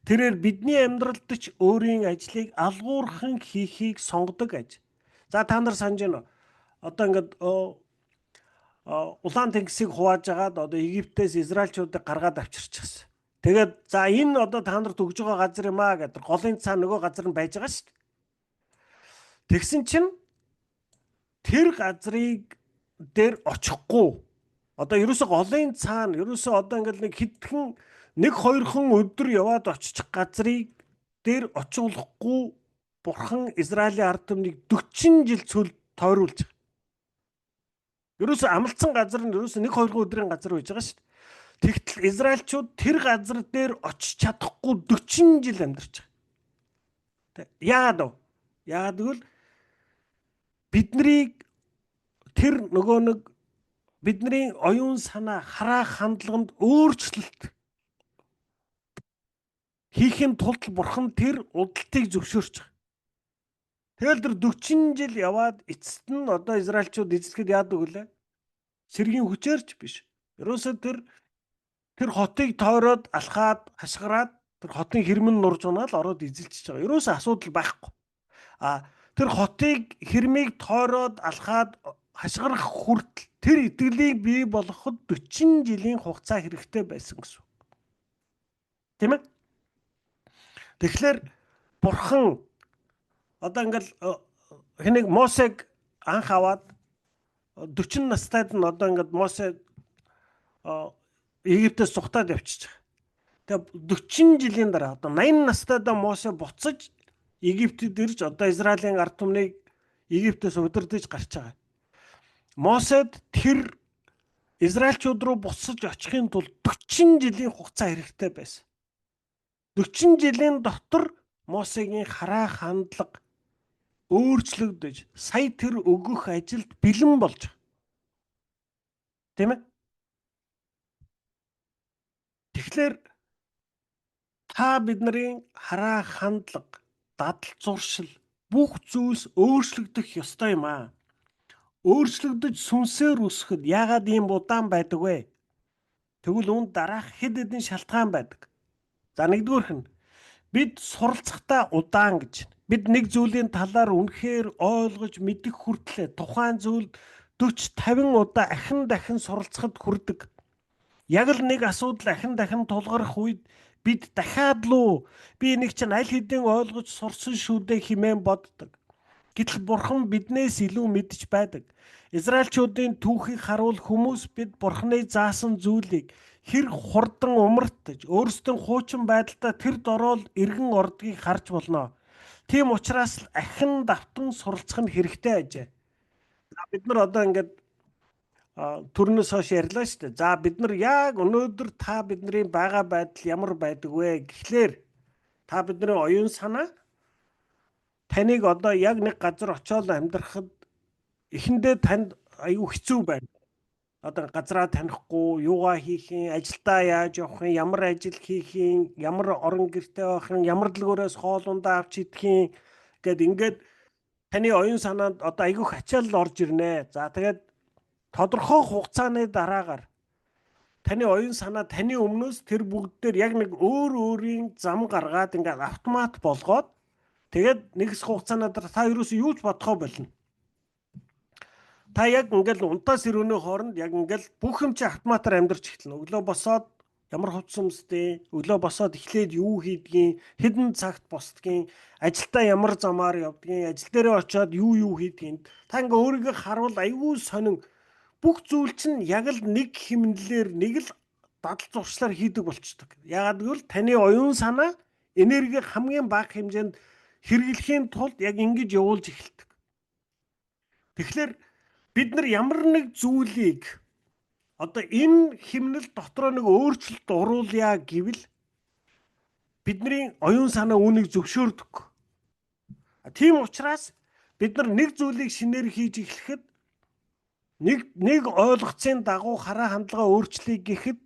Speaker 2: тэрээр бидний амьдралд ч өөрийн ажлыг алгуурхан хийхийг сонгодог аж. За та нар санаж байна уу? Одоо ингээд улаан тэнгисийг хувааж агаад одоо Египтээс Израильчуудыг гаргаад авчирчихсан. Тэгээд за энэ одоо та нарт өгж байгаа газар юм аа гэдэг голын цаа нөгөө газар нь байж байгаа шүү дээ. Тэгсэн чинь тэр газрыг дээр очихгүй. Одоо ерөөсө голын цаана ерөөсө одоо ингээл нэг хэдхэн нэг хоёрхан өдөр яваад очих газрыг дээр очиулахгүй Бурхан Израилийн ард түмнийг 40 жил цөл тойруулж байгаа. Ерөөсө амлцсан газар нь ерөөсө нэг хоёрхан өдрийн газар байж байгаа шүү дээ. Тэгтэл Израильчууд тэр газар дээр очиж чадахгүй 40 жил амьдарч байгаа. Яагаад вэ? Яагаад гэвэл биднийг тэр нөгөө нэг бидний оюун санаа хараа хандлаганд өөрчлөлт хийхин тулд Бурхан тэр удалтыг зөвшөөрч байгаа. Тэгэл тэр 40 жил яваад эцэст нь одоо Израильчууд эзлэхэд яадаг вүлээ? Сэргийн хүчээр ч биш. Ерөөсөө тэр хотыг тойроод алхаад хашгираад тэр хотын хэрмэн нурж унаал ороод эзэлчихэж байгаа. Ерөөсөө асуудал байхгүй. А тэр хотыг хэрмийг тойроод алхаад хашгирах хүртэл тэр итгэлийг бий болгоход 40 жилийн хугацаа хэрэгтэй байсан гэсэн. Тийм ээ? Тэгэхээр Бурхан одоо ингээл хэнийг Мосег анх аваад 40 настайд нь одоо ингээд Мосе Египтээс цухтаад явчихж байгаа. Тэгээ 40 жилийн дараа одоо 80 настайдаа Мосе буцаж Египтэд ирж одоо Израилийн ард түмнийг Египтээс удирдах гарч байгаа. Мосед тэр Израильчууд руу буцаж очихын тулд 40 жилийн хугацаа хэрэгтэй байсан. 40 жилийн дотор Мосегийн хараа хандлага өөрчлөгдөж сая тэр өгөх ажилд бэлэн болж байгаа. Тийм ээ? Тэгэхээр та бидний хараа хандлага, дадал зуршил бүх зүйлс өөрчлөгдөх ёстой юм аа. Өөрчлөгдөж сүнсээр өсөхөд яагаад ийм удаан байдаг вэ? Тэгвэл үүнд дараах хэд хэдэн шалтгаан байдаг. За нэгдүгээрх нь бид суралцахдаа удаан гэж. Бид нэг зүйлийн талаар үнэхээр ойлгож мэдэх хүртлээр тухайн зүйлд 40 50 удаа ахин дахин суралцахад хүрдэг. Яг л нэг асуудал ахин дахин тулгарх үед бид дахиад луу би энийг чинь аль хэдийн ойлгож сурсан шүү дээ хэмээн боддог. Гэтэл Бурхан биднээс илүү мэдж байдаг. Израильчуудын түүхийг харуул хүмүүс бид Бурханы заасан зүйлийг хэр хурдан умартаж өөрсдийн хуучин байдалтай тэр дороол эргэн ордгийг харж болно. Тийм учраас л ахин давтан суралцах нь хэрэгтэй ажээ. Бид нар одоо ингээд түрнээс хойш ярьлаа шүү дээ. За бид нар яг өнөөдөр та бидний байгаа байдал ямар байдаг вэ гэхлээр та бидний оюун санаа таныг одоо яг нэг газар очиод амьдрахад эхэндээ танд аюу хэцүү байна. Одоо газраа танихгүй, юугаа хийх юм, ажилдаа яаж явах юм, ямар ажил хийх юм, ямар орон гэртэй байх юм, ямар дэлгүүрээс хоол ундаа авч идэх юм гэд ингээд таны оюун санаанд одоо айгүйх ачаал орж ирнэ. За тэгээд тодорхой хугацааны дараагаар таны оюун санаа таны өмнөөс тэр бүгд дээр яг нэг өөр өөрийн зам гаргаад ингээд автомат болгоод тэгээд нэг хэсэг хугацааны дараа та ерөөсөө юу ч бодохоо болно. Та яг ингээл унтаас ирүүний хооронд яг ингээл бүх юм чи автоматар амьдарч эхэлнэ. Өглөө босоод ямар хувцас өмсдیں، өглөө босоод эхлээд юу хийдгийг, хэдэн цагт босдгийг, ажилдаа ямар замаар явдгийг, ажил дээрээ очиод юу юу хийдгийг. Та ингээ өөрийгөө харуул айгүй сонин бүх зүйл чинь яг л нэг химнэлээр нэг л дадал зуршлаар хийдэг болчдөг. Яагаад гэвэл таны оюун санаа энергийг хамгийн бага хэмжээнд хэрэглэхийн тулд яг ингэж явуулж эхэлдэг. Тэгэхээр бид нар ямар нэг зүйлийг одоо энэ химнэл дотроо нэг өөрчлөлт оруулъя гэвэл бидний оюун санаа үүнийг зөвшөөрдөг. Тийм учраас бид нар нэг зүйлийг шинээр хийж эхлэхэд нэг ойлгоцын дагуу хараа хандлага өөрчлөе гэхэд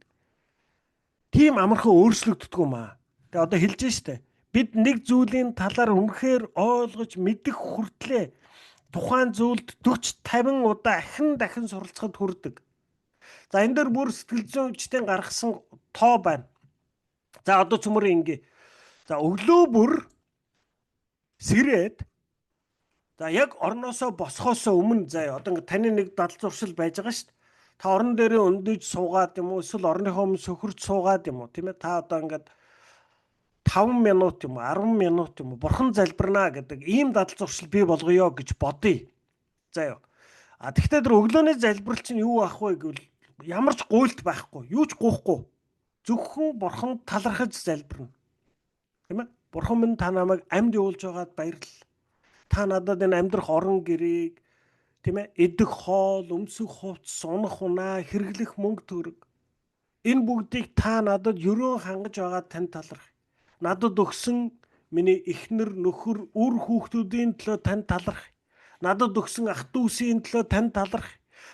Speaker 2: тийм амархан өөрчлөгддөг юм аа. Тэгээ одоо хэлж штэ. Бид нэг зүйлийн талаар үнэхээр ойлгож мэдэх хүртлээр тухайн зүйлд 40 50 удаа ахин дахин суралцахад хүрдэг. За энэ дээр бүр сэтгэл зүйн өвчтөн гаргасан тоо байна. За одоо цөмөр ингээ. За өглөө бүр сэрээд за яг орноосоо босхоосоо өмнө заа одоо ингээ таны нэг дадал зуршил байж байгаа шүү дээ. Та орон дээрээ өндөж суугаад юм уу эсвэл орныхоо өмнө сөхөрч суугаад юм уу тийм ээ та одоо ингээд 5 минут юм уу 10 минут юм уу бурхан залбирнаа гэдэг ийм дадал зуршил бий болгоё гэж бодъё. За юу. А тэгвэл тэр өглөөний залбирал чинь юу ах вэ гэвэл ямар ч гуйлт байхгүй, юу ч гуйхгүй. Зөвхөн бурхан талархаж залбирна. Тийм ээ? Бурхан минь та намайг амьд явуулж байгаад баярлалаа. Та надад энэ амьдрах орон гэрийг тийм ээ идэх хоол, өмсөх хувцас, унах унаа, хэрэглэх мөнгө төгрөг энэ бүгдийг та надад ерөөн хангаж байгаад тань таларх. Надад өгсөн миний эхнэр, нөхөр, үр хүүхдүүдийн төлөө тань таларх. Надад өгсөн ах дүүсийн төлөө тань таларх.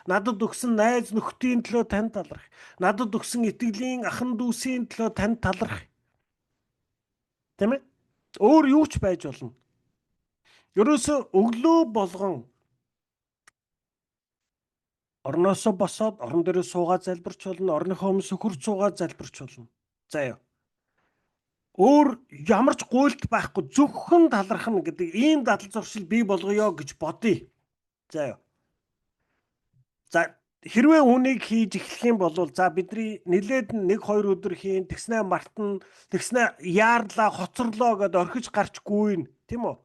Speaker 2: Надад өгсөн найз нөхдийн төлөө тань таларх. Надад өгсөн итгэлийн ахан дүүсийн төлөө тань таларх. Тийм ээ? Өөр юу ч байж болно. Ерөөсөө өглөө болгон орноосоо босоод орон дээрээ суугаад залбирч болно, орныхоо өмнө сөхөрч суугаад залбирч болно. За юу. Өөр ямар ч гуйлт байхгүй зөвхөн талархна гэдэг ийм дадал зуршил бий болгоё гэж бодъё. За юу. За хэрвээ үүнийг хийж эхлэх юм бол за бидний нилээд 1 2 өдөр хийн тэгснээ мартна тэгснээ яарлаа хоцорлоо гэд орхиж гарч гүйн тийм үү?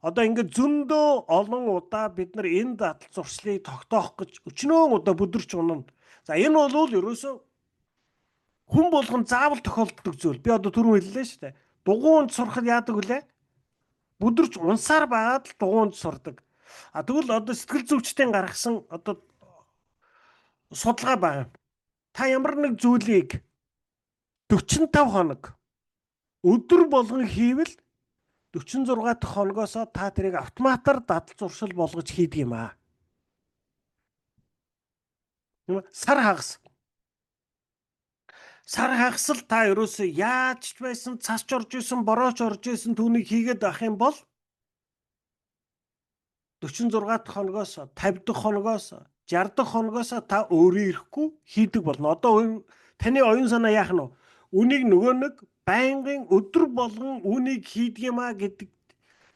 Speaker 2: Одоо ингээд зөндөө олон удаа бид нар энэ дадал зуршлыг тогтоох гэж өчнөөн удаа бүдэрч унана. За энэ бол ерөөсөө хүн болгон заавал тохиолддог зүйл. Би одоо түрүү хэллээ шүү дээ. Дугуйнд сурахад яадаг вүлээ? Бүдэрч унсаар байгаад л дугуйнд сурдаг. А тэгвэл одоо сэтгэл зүйчдийн гаргасан одоо судалгаа байна. Та ямар нэг зүйлийг 45 хоног өдөр болгон хийвэл 46 дахь хоногоос та тэрийг автоматар дадал зуршил болгож хийдэг юм аа. Сар хагас. Сар хагас л та ерөөсөө яаж ч байсан цасч орж исэн, борооч орж исэн түүнийг хийгээд байх юм бол 46 дахь хоногоос 50 дахь хоногоос 60 дахь хоногоос та өөрөө ирэхгүй хийдэг болно. Одоо таны оюун санаа яах нь вэ? Үнийг нөгөө нэг байнгын өдөр болгон үүнийг хийдэг юм а гэдэг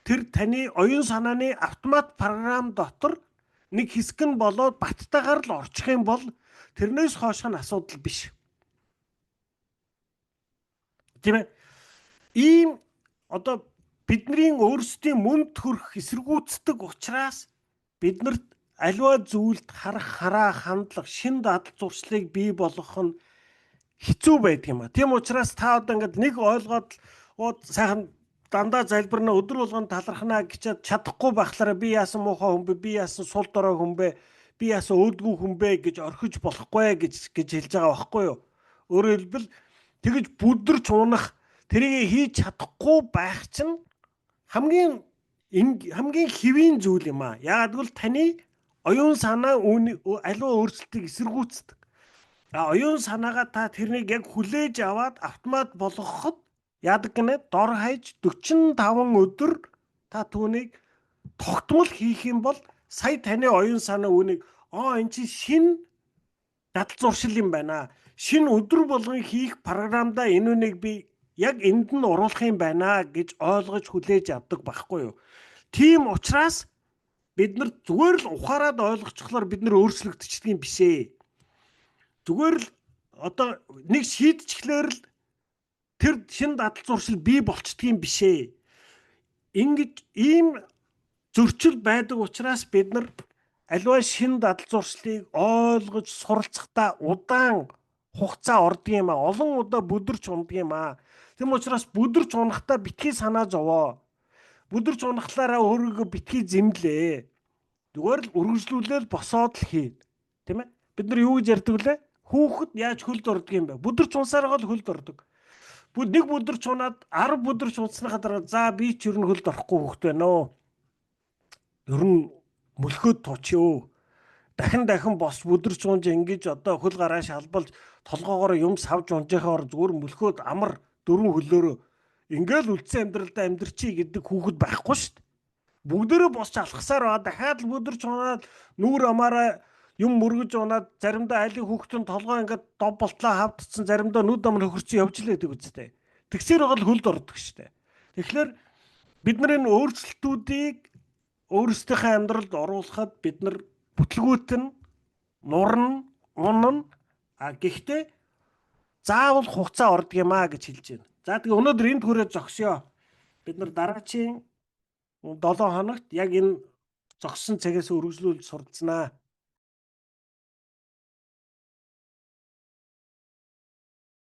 Speaker 2: тэр таны оюун санааны автомат програм дотор нэг хэсэг нь болоод баттайгаар л орчих юм бол тэрнээс хойш нь асуудал биш. Тийм ээ. Ийм одоо бидний өөрсдийн мөн төрх эсэргүүцдэг учраас биднэрт аливаа зүйлд харах хараа хандлага шин дадал зуршлыг бий болгох нь хэцүү байдаг юм а. Тийм учраас та одоо ингээд нэг ойлгоод сайхан дандаа залбирна өдөр болгон талархнаа гэчээд чадахгүй байхлаараа би яасан муухай хүн бэ, би яасан сул дорой хүн бэ, би яасан өөдгүү хүн бэ гэж орхиж болохгүй гэж хэлж байгаа байхгүй юу? Өөрөөр хэлбэл тэгж бүдэрч унах тэрийг хийж чадахгүй байх чинь хамгийн хэвийн зүйл юм а. Яагаад гэвэл таны Оюун санаа үүний аливаа өөрчлөлтийг эсэргүүцдэг. А оюун санаагаа та тэрнийг яг хүлээж аваад автомат болгоход яадаг гинэ? Дор хаяж 45 өдөр та түүнийг тогтмол хийх юм бол сая таны оюун санаа үүнийг энэ чинь шинэ дадал зуршил юм байна. Шинэ өдөр болгон хийх програмдаа энэ үнийг би яг энд нь оруулах юм байна гэж ойлгож хүлээж авдаг байхгүй юу? Тийм учраас бид нар зүгээр л ухаарад ойлгочихлоор бид нар өөрчлөгдчихдөг юм биш ээ. Зүгээр л одоо нэг шийдчихлээр л тэр шинэ дадал зуршил бий болчдөг юм биш ээ. Ингэж ийм зөрчил байдаг учраас бид нар аливаа шинэ дадал зуршлыг ойлгож суралцахдаа удаан хугацаа ордог юм аа. Олон удаа бүдэрч унадаг юм аа. Тийм учраас бүдэрч унахдаа битгий санаа зовоо. Бүдэрч унахлаараа өөрийгөө битгий зэмлээ. Зүгээр л үргэлжлүүлээл босоод л хий. Тийм ээ? Бид нар юу гэж ярьдаг вүлээ? Хүүхэд яаж хөлд ордог юм бэ? Бүдэрч унсараа л хөлд ордог. Нэг бүдэрч унаад 10 бүдэрч унсныхаа дараа за би ч ер нь хөлд орохгүй хүүхэд байна оо. Ер нь мөлхөөд туучив. Дахин дахин босч бүдэрч унж ингэж одоо хөл гараа шалбалж толгоогоор юм савж унжихаар зүгээр мөлхөөд амар дөрвөн хөлөөрөө ингээл үлдсэн амьдралдаа амьдрчий гэдэг хүүхэд байхгүй шүү дээ. Бүгдээрээ босч алхасаар байгаа. Дахиад л бүдэрч унаад нүүр амаараа юм мөргөж унаад заримдаа айлын хүүхдийн толгой ингээд дов болтлоо хавдсан, заримдаа нүд ам хөхөрч явж л байдаг үстэй. Тэгсээр байгаа л хөлд ордог шүү дээ. Тэгэхээр бид нар энэ өөрчлөлтүүдийг өөрсдийнхээ амьдралд оруулахад бид нар бүтлгүүт нь нурна, унана. А гэхдээ заавал хугацаа ордог юм а гэж хэлж байна. За тэгээ өнөөдөр энд хүрээ зогсъё. Бид нар дараачийн 7 хоногт яг энэ зогссон цагаас өргөжлүүлж суралцнаа.